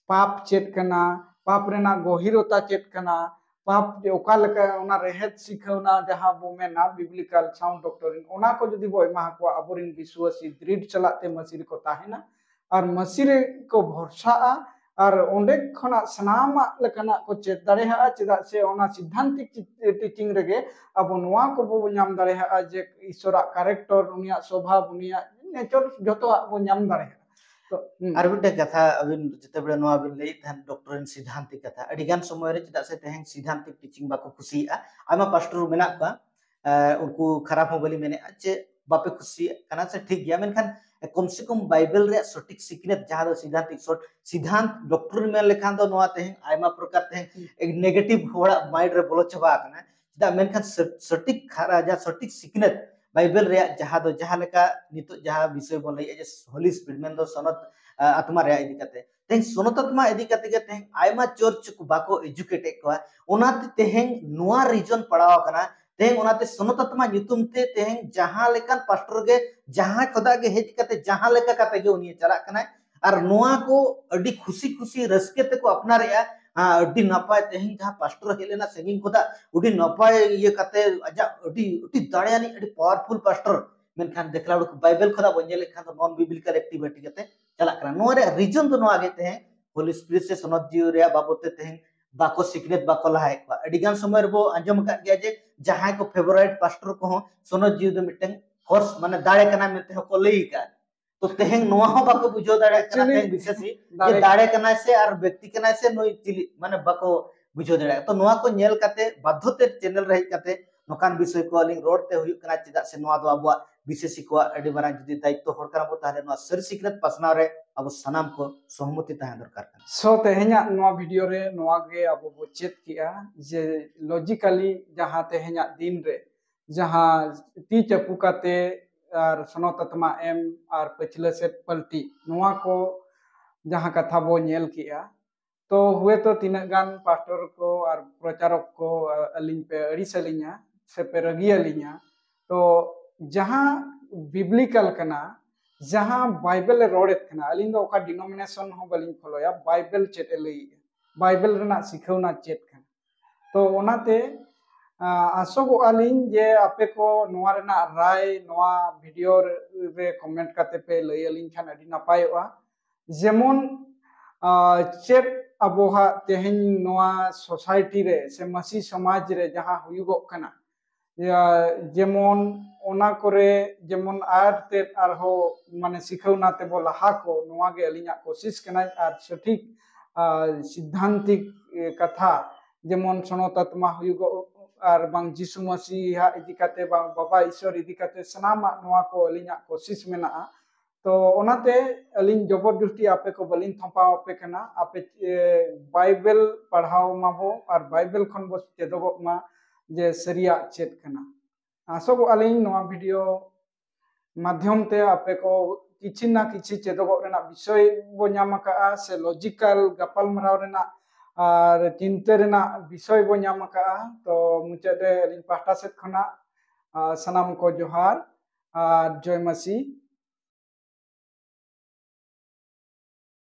ᱯᱟᱯ ᱪᱮᱫ ᱠᱟᱱᱟ, ᱯᱟᱯ ᱨᱮᱱᱟᱜ ᱜᱚᱦᱤᱨᱚᱛᱟ ᱪᱮᱫ ᱠᱟᱱᱟ, ᱯᱟᱯ ᱡᱮ ᱚᱠᱟ ᱞᱮᱠᱟ, ᱚᱱᱟ ᱨᱮᱦᱮᱫ ᱥᱤᱠᱷᱟᱹᱣᱱᱟ ᱡᱟᱦᱟᱸ ᱵᱚ ᱢᱮᱱᱟ biblical sound doctrine, ᱚᱱᱟ ᱠᱚ ᱡᱩᱫᱤ ᱵᱚ ᱮᱢᱟ ᱠᱚᱣᱟ ᱟᱵᱚᱨᱮᱱ ᱵᱤᱥᱣᱟᱥᱤ ᱫᱨᱤᱲ ᱥᱟᱞᱟᱜ ᱛᱮ ᱢᱟᱹᱥᱤ ᱨᱮᱠᱚ ᱛᱟᱦᱮᱱᱟ ᱟᱨ ᱢᱟᱹᱥᱤ ᱨᱮᱠᱚ ᱵᱷᱚᱨᱥᱟᱜᱼᱟ ᱟᱨ ᱚᱸᱰᱮ ᱠᱷᱚᱱᱟᱜ ᱥᱟᱱᱟᱢᱟᱜ ᱞᱮᱠᱟᱱᱟᱜ ᱠᱚ ᱪᱮᱫ ᱫᱟᱲᱮᱭᱟᱜᱼᱟ, ᱪᱮᱫᱟᱜ ᱥᱮ ᱚᱱᱟ ᱥᱤᱫᱽᱫᱷᱟᱱᱛᱤᱠ teaching ᱨᱮᱜᱮ ᱟᱵᱚ ᱱᱚᱣᱟ ᱠᱚᱵᱚ ᱧᱟᱢ ᱫᱟᱲᱮᱭᱟᱜᱼᱟ ᱡᱮ ᱤᱥᱚᱨᱟᱜ character, ᱩᱱᱤᱭᱟᱜ ᱥᱚᱵᱷᱟᱵ, ᱩᱱᱤᱭᱟᱜ nature ᱡᱚᱛᱚᱣᱟᱜ ᱵᱚ ᱧᱟᱢ ᱫᱟᱲᱮᱭᱟᱜᱼᱟ᱾ ᱛᱚ, ᱦᱩᱸ᱾ ᱟᱨ ᱢᱤᱫᱴᱮᱱ ᱠᱟᱛᱷᱟ, ᱟᱹᱵᱤᱱ ᱡᱮᱛᱮ ᱵᱮᱲᱟ ᱱᱚᱣᱟ ᱵᱤᱱ ᱞᱟᱹᱭᱮᱫ ᱛᱟᱦᱮᱸᱫ doctrine ᱥᱤᱫᱽᱫᱷᱟᱱᱛᱤᱠ ᱠᱟᱛᱷᱟ, ᱟᱹᱰᱤ ᱜᱟᱱ ᱥᱚᱢᱚᱭ ᱨᱮ ᱪᱮᱫᱟᱜ ᱥᱮ ᱛᱮᱦᱮᱧ ᱥᱤᱫᱽᱫᱷᱟᱱᱛᱤᱠ teaching ᱵᱟᱠᱚ ᱠᱩᱥᱤᱭᱟᱜᱼᱟ, ᱟᱭᱢᱟ pastor ᱢᱮᱱᱟᱜ ᱠᱚᱣᱟ, ᱮ, ᱩᱱᱠᱩ ᱠᱷᱟᱨᱟᱯ ᱦᱚᱸ ᱵᱟᱹᱞᱤᱧ ᱢᱮᱱᱮᱫᱼᱟ ᱪᱮ ᱵᱟᱯᱮ ᱠᱩᱥᱤᱭᱟᱜ ᱠᱟᱱᱟ ᱥᱮ ᱴᱷᱤᱠ ᱜᱮᱭᱟ, ᱢᱮᱱᱠᱷᱟᱱ ᱠᱚᱢ ᱥᱮ ᱠᱚᱢ ᱵᱟᱭᱵᱮᱞ ᱨᱮᱭᱟᱜ ᱥᱚᱴᱷᱤᱠ ᱥᱤᱠᱷᱱᱟᱹᱛ, ᱡᱟᱦᱟᱸ ᱫᱚ ᱥᱤᱫᱽᱫᱷᱟᱱᱛᱤᱠ ᱥᱚᱴ-, ᱥᱤᱫᱽᱫᱷᱟᱱᱛ doctrine ᱢᱮᱱ ᱞᱮᱠᱷᱟᱱ ᱫᱚ ᱱᱚᱣᱟ ᱛᱮᱦᱮᱧ ᱟᱭᱢᱟ ᱯᱨᱚᱠᱟᱨ ᱛᱮᱦᱮᱧ negative ᱦᱚᱲᱟᱜ mind ᱨᱮ ᱵᱚᱞᱚ ᱪᱟᱵᱟ ᱟᱠᱟᱱᱟ᱾ ᱪᱮᱫᱟᱜ ᱢᱮᱱᱠᱷᱟᱱ ᱥᱚ-, ᱥᱚᱴᱷᱤᱠ ᱠᱷᱟᱨᱟ-, ᱡᱟᱦᱟᱸ ᱥᱚᱴᱷᱤᱠ ᱥᱤᱠᱷᱱᱟᱹᱛ ᱵᱟᱭᱵᱮᱞ ᱨᱮᱭᱟᱜ ᱡᱟᱦᱟᱸ ᱫᱚ ᱡᱟᱦᱟᱸ ᱞᱮᱠᱟ ᱱᱤᱛᱚᱜ ᱡᱟᱦᱟᱸ ᱵᱤᱥᱚᱭ ᱵᱚᱱ ᱞᱟᱹᱭᱮᱫᱼᱟ ᱡᱮ Holy Spirit, ᱢᱮᱱᱫᱚ ᱥᱚᱱᱚᱛ, ᱟ, ᱟᱛᱢᱟ ᱨᱮᱭᱟᱜ ᱤᱫᱤ ᱠᱟᱛᱮ, ᱛᱮᱦᱮᱧ ᱥᱚᱱᱚᱛ ᱟᱛᱢᱟ ᱤᱫᱤ ᱠᱟᱛᱮ ᱜᱮ ᱛᱮᱦᱮᱧ ᱟᱭᱢᱟ church ᱠᱚ ᱵᱟᱠᱚ educate ᱮᱫ ᱠᱚᱣᱟ᱾ ᱚᱱᱟᱛᱮ ᱛᱮᱦᱮᱧ ᱱᱚᱣᱟ reason ᱯᱟᱲᱟᱣ ᱟᱠᱟᱱᱟ᱾ ᱛᱮᱦᱮᱧ ᱚᱱᱟᱛᱮ ᱥᱚᱱᱚᱛ ᱟᱛᱢᱟ ᱧᱩᱛᱩᱢ ᱛᱮ ᱛᱮᱦᱮᱧ ᱡᱟᱦᱟᱸ ᱞᱮᱠᱟᱱ pastor ᱜᱮ, ᱡᱟᱦᱟᱸᱭ ᱠᱷᱚᱱᱟᱜ ᱜᱮ ᱦᱮᱡ ᱠᱟᱛᱮ ᱡᱟᱦᱟᱸ ᱞᱮᱠᱟ ᱠᱟᱛᱮ ᱜᱮ ᱩᱱᱤ ᱪᱟᱞᱟᱜ ᱠᱟᱱᱟᱭ, ᱟᱨ ᱱᱚᱣᱟ ᱠᱚ ᱟᱹᱰᱤ ᱠᱷᱩᱥᱤ ᱠᱷᱩᱥᱤ ᱨᱟᱹᱥᱠᱟᱹ ᱛᱮᱠᱚ ᱟᱯᱱᱟᱨᱮᱜᱼᱟ᱾ ᱦᱮᱸ, ᱟᱹᱰᱤ ᱱᱟᱯᱟᱭ, ᱛᱮᱦᱮᱧ ᱡᱟᱦᱟᱸ pastor ᱦᱮᱡ ᱞᱮᱱᱟ ᱥᱟᱺᱜᱤᱧ ᱠᱷᱚᱱᱟᱜ, ᱟᱹᱰᱤ ᱱᱟᱯᱟᱭ ᱤᱭᱟᱹ ᱠᱟᱛᱮ ᱟᱡᱟᱜ ᱟᱹᱰᱤ, ᱟᱹᱰᱤ ᱫᱟᱲᱮᱭᱟᱱᱤᱡ, ᱟᱹᱰᱤ powerful pastor, ᱢᱮᱱᱠᱷᱟᱱ ᱫᱮᱠᱷᱞᱟ ᱩᱰᱩᱠ ᱵᱟᱭᱵᱮᱞ ᱠᱷᱚᱱᱟᱜ ᱵᱚᱱ ᱧᱮᱞᱮᱫ ᱠᱷᱟᱱ ᱫᱚ non biblical activity ᱠᱟᱛᱮ ᱪᱟᱞᱟᱜ ᱠᱟᱱᱟ᱾ ᱱᱚᱣᱟ ᱨᱮᱭᱟᱜ reason ᱫᱚ ᱱᱚᱣᱟ ᱜᱮ ᱛᱮᱦᱮᱧ Holy Spirit ᱥᱮ ᱥᱚᱱᱚᱛ ᱡᱤᱣᱤ ᱨᱮᱭᱟᱜ ᱵᱟᱵᱚᱫ ᱛᱮ ᱛᱮᱦᱮᱧ ᱵᱟᱠᱚ ᱥᱤᱠᱷᱱᱟᱹᱛ, ᱵᱟᱠᱚ ᱞᱟᱦᱟᱭᱮᱫ ᱠᱚᱣᱟ᱾ ᱟᱹᱰᱤ ᱜᱟᱱ ᱥᱚᱢᱚᱭ ᱨᱮᱵᱚ ᱟᱸᱡᱚᱢ ᱟᱠᱟᱫ ᱜᱮᱭᱟ ᱡᱮ ᱡᱟᱦᱟᱸᱭ ᱠᱚ favourite pastor ᱠᱚᱦᱚᱸ ᱥᱚᱱᱚᱛ ᱡᱤᱣᱤ ᱫᱚ ᱢᱤᱫᱴᱟᱝ force, ᱢᱟᱱᱮ ᱫᱟᱲᱮ ᱠᱟᱱᱟ ᱢᱮᱱᱛᱮ ᱦᱚᱸᱠᱚ ᱞᱟᱹᱭ ᱟᱠᱟᱫ᱾ ᱛᱚ ᱛᱮᱦᱮᱧ ᱱᱚᱣᱟ ᱦᱚᱸ ᱵᱟᱠᱚ ᱵᱩᱡᱷᱟᱹᱣ ᱫᱟᱲᱮᱭᱟᱜ ᱠᱟᱱᱟ, actually, ᱛᱮᱦᱮᱧ ᱵᱤᱥᱮᱥᱤ ᱡᱮ ᱫᱟᱲᱮ ᱫᱟᱲᱮ ᱠᱟᱱᱟᱭ ᱥᱮ ᱟᱨ ᱵᱮᱠᱛᱤ ᱠᱟᱱᱟᱭ ᱥᱮ ᱱᱩᱭ ᱪᱤᱞᱤ, ᱢᱟᱱᱮ ᱵᱟᱠᱚ ᱵᱩᱡᱷᱟᱹᱣ ᱫᱟᱲᱮᱭᱟᱜ᱾ ᱛᱚ ᱱᱚᱣᱟ ᱠᱚ ᱧᱮᱞ ᱠᱟᱛᱮ ᱵᱟᱫᱽᱫᱷᱚ ᱛᱮ channel ᱨᱮ ᱦᱮᱡ ᱠᱟᱛᱮ ᱱᱚᱝᱠᱟᱱ ᱵᱤᱥᱚᱭ ᱠᱚ ᱟᱹᱞᱤᱧ ᱨᱚᱲ ᱛᱮ ᱦᱩᱭᱩᱜ ᱠᱟᱱᱟ, ᱪᱮᱫᱟᱜ ᱥᱮ ᱱᱚᱣᱟ ᱫᱚ ᱟᱵᱚᱣᱟᱜ ᱵᱤᱥᱮᱥᱤ ᱠᱚᱣᱟᱜ ᱟᱹᱰᱤ ᱢᱟᱨᱟᱝ ᱡᱩᱫᱤ ᱫᱟᱭᱤᱛᱛᱚ ᱦᱚᱲ ᱠᱟᱱᱟ ᱵᱚ, ᱛᱟᱦᱚᱞᱮ ᱱᱚᱣᱟ ᱥᱟᱹᱨᱤ ᱥᱤᱠᱷᱱᱟᱹᱛ ᱯᱟᱥᱱᱟᱣ ᱨᱮ ᱟᱵᱚ ᱥᱟᱱᱟᱢ ᱠᱚ ᱥᱚᱦᱚᱢᱚᱛᱤ ᱛᱟᱦᱮᱸ ᱫᱚᱨᱠᱟᱨ ᱠᱟᱱᱟ᱾ So ᱛᱮᱦᱮᱧᱟᱜ ᱱᱚᱣᱟ video ᱨᱮ ᱱᱚᱣᱟ ᱜᱮ ᱟᱵᱚ ᱵᱚ ᱪᱮᱫ ᱠᱮᱜᱼᱟ ᱡᱮ logically ᱡᱟᱦᱟᱸ ᱛᱮᱦᱮᱧᱟᱜ ᱫᱤᱱ ᱨᱮ ᱡᱟᱦᱟᱸ ᱛᱤ ᱪᱟᱯᱩ ᱠᱟᱛᱮ ᱟᱨ ᱥᱚᱱᱚᱛ ᱟᱛᱢᱟ ᱮᱢ ᱟᱨ ᱯᱟᱹᱪᱷᱞᱟᱹ ᱥᱮᱫ ᱯᱟᱞᱴᱤ, ᱱᱚᱣᱟ ᱠᱚ ᱡᱟᱦᱟᱸ ᱠᱟᱛᱷᱟ ᱵᱚ ᱧᱮᱞ ᱠᱮᱜᱼᱟ, ᱛᱚ ᱦᱩᱭᱛᱚ ᱛᱤᱱᱟᱹᱜ ᱜᱟᱱ ᱯᱟᱥᱴᱚᱨ ᱠᱚ ᱟᱨ ᱯᱨᱚᱪᱟᱨᱚᱠ ᱠᱚ, ᱟ-, ᱟᱹᱞᱤᱧ ᱯᱮ ᱟᱹᱲᱤᱥ ᱟᱹᱞᱤᱧᱟ ᱥᱮ ᱯᱮ ᱨᱟᱹᱜᱤ ᱟᱹᱞᱤᱧᱟ᱾ ᱛᱚ ᱡᱟᱦᱟᱸ ᱵᱤᱵᱽᱞᱤᱠᱟᱞ ᱠᱟᱱᱟ, ᱡᱟᱦᱟᱸ ᱵᱟᱭᱵᱮᱞ ᱮ ᱨᱚᱲᱮᱫ ᱠᱟᱱᱟ, ᱟᱹᱞᱤᱧ ᱫᱚ ᱚᱠᱟ ᱰᱤᱱᱳᱢᱤᱱᱮᱥᱚᱱ ᱦᱚᱸ ᱵᱟᱹᱞᱤᱧ ᱯᱷᱚᱞᱳᱭᱟ, ᱵᱟᱭᱵᱮᱞ ᱪᱮᱫ ᱮ ᱞᱟᱹᱭᱮᱜᱼᱟ, ᱵᱟᱭᱵᱮᱞ ᱨᱮᱱᱟᱜ ᱥᱤᱠᱷᱟᱹᱣᱱᱟ ᱪᱮᱫ ᱠᱟᱱᱟ᱾ ᱛᱚ ᱚᱱᱟᱛᱮ, ᱟ, ᱟᱥᱚᱜᱚᱜᱼᱟ ᱞᱤᱧ ᱡᱮ ᱟᱯᱮ ᱠᱚ ᱱᱚᱣᱟ ᱨᱮᱱᱟᱜ ᱨᱟᱭ ᱱᱚᱣᱟ ᱵᱷᱤᱰᱤᱭᱳ ᱨᱮ, ᱨᱮ ᱠᱚᱢᱮᱱᱴ ᱠᱟᱛᱮ ᱯᱮ ᱞᱟᱹᱭ ᱟᱹᱞᱤᱧ ᱠᱷᱟᱱ ᱟᱹᱰᱤ ᱱᱟᱯᱟᱭᱚᱜᱼᱟ᱾ ᱡᱮᱢᱚᱱ, ᱟ, ᱪᱮᱫ ᱟᱵᱚᱣᱟᱜ ᱛᱮᱦᱮᱧ ᱱᱚᱣᱟ ᱥᱳᱥᱟᱭᱴᱤ ᱨᱮ ᱥᱮ ᱢᱟᱹᱥᱤ ᱥᱚᱢᱟᱡᱽ ᱨᱮ ᱡᱟᱦᱟᱸ ᱦᱩᱭᱩᱜᱚᱜ ᱠᱟᱱᱟ, ᱭᱟ, ᱡᱮᱢᱚᱱ ᱚᱱᱟ ᱠᱚᱨᱮ ᱡᱮᱢᱚᱱ ᱟᱨ ᱛᱮᱫ ᱟᱨᱦᱚᱸ ᱢᱟᱱᱮ ᱥᱤᱠᱷᱟᱹᱣᱱᱟ ᱛᱮᱵᱚ ᱞᱟᱦᱟ ᱠᱚ, ᱱᱚᱣᱟ ᱜᱮ ᱟᱹᱞᱤᱧᱟᱜ ᱠᱳᱥᱤᱥ ᱠᱟᱱᱟᱭ᱾ ᱟᱨ ᱥᱚᱴᱷᱤᱠ, ᱟ, ᱥᱤᱫᱽᱫᱷᱟᱱᱛᱤᱠ, ᱮ, ᱠᱟᱛᱷᱟ, ᱡᱮᱢᱚᱱ ᱥᱚᱱᱚᱛ ᱟᱛᱢᱟ ᱦᱩᱭᱩᱜᱚᱜ ᱟᱨ ᱵᱟᱝ ᱡᱤᱥᱩ ᱢᱟᱹᱥᱤᱦᱟᱜ ᱤᱫᱤ ᱠᱟᱛᱮ, ᱵᱟᱝ ᱵᱟᱵᱟ ᱤᱥᱚᱨ ᱤᱫᱤ ᱠᱟᱛᱮ, ᱥᱟᱱᱟᱢᱟᱜ ᱱᱚᱣᱟ ᱠᱚ ᱟᱹᱞᱤᱧᱟᱜ ᱠᱳᱥᱤᱥ ᱢᱮᱱᱟᱜᱼᱟ᱾ ᱛᱚ ᱚᱱᱟᱛᱮ ᱟᱹᱞᱤᱧ ᱡᱚᱵᱚᱨ ᱡᱚᱥᱛᱤ ᱟᱯᱮ ᱠᱚ ᱵᱟᱹᱞᱤᱧ ᱛᱷᱟᱯᱟᱣ ᱟᱯᱮ ᱠᱟᱱᱟ᱾ ᱟᱯᱮ, ᱮ, ᱵᱟᱭᱵᱮᱞ ᱯᱟᱲᱦᱟᱣ ᱢᱟᱵᱚ ᱟᱨ ᱵᱟᱭᱵᱮᱞ ᱠᱷᱚᱱ ᱵᱚ ᱪᱮᱫᱚᱜᱚᱜ ᱢᱟ ᱡᱮ ᱥᱟᱹᱨᱤᱭᱟᱜ ᱪᱮᱫ ᱠᱟᱱᱟ᱾ ᱟᱥᱚᱜᱚᱜᱼᱟ ᱞᱤᱧ ᱱᱚᱣᱟ ᱵᱷᱤᱰᱤᱭᱳ ᱢᱟᱫᱽᱫᱷᱚᱢ ᱛᱮ ᱟᱯᱮ ᱠᱚ ᱠᱤᱪᱷᱤ ᱱᱟ ᱠᱤᱪᱷᱤ ᱪᱮᱫᱚᱜᱚᱜ ᱨᱮᱱᱟᱜ ᱵᱤᱥᱚᱭ ᱵᱚ ᱧᱟᱢ ᱟᱠᱟᱜᱼᱟ, ᱥᱮ ᱞᱚᱡᱤᱠᱟᱞ ᱜᱟᱯᱟᱞᱢᱟᱨᱟᱣ ᱨᱮᱱᱟᱜ ᱟᱨ ᱪᱤᱱᱛᱟᱹ ᱨᱮᱱᱟᱜ ᱵᱤᱥᱚᱭ ᱵᱚ ᱧᱟᱢ ᱟᱠᱟᱜᱼᱟ᱾ ᱛᱚ ᱢᱩᱪᱟᱹᱫ ᱨᱮ ᱟᱹᱞᱤᱧ ᱯᱟᱦᱴᱟ ᱥᱮᱫ ᱠᱷᱚᱱᱟᱜ, ᱟ, ᱥᱟᱱᱟᱢ ᱠᱚ ᱡᱚᱦᱟᱨ ᱟᱨ ᱡᱚᱭ ᱢᱟᱹᱥᱤ᱾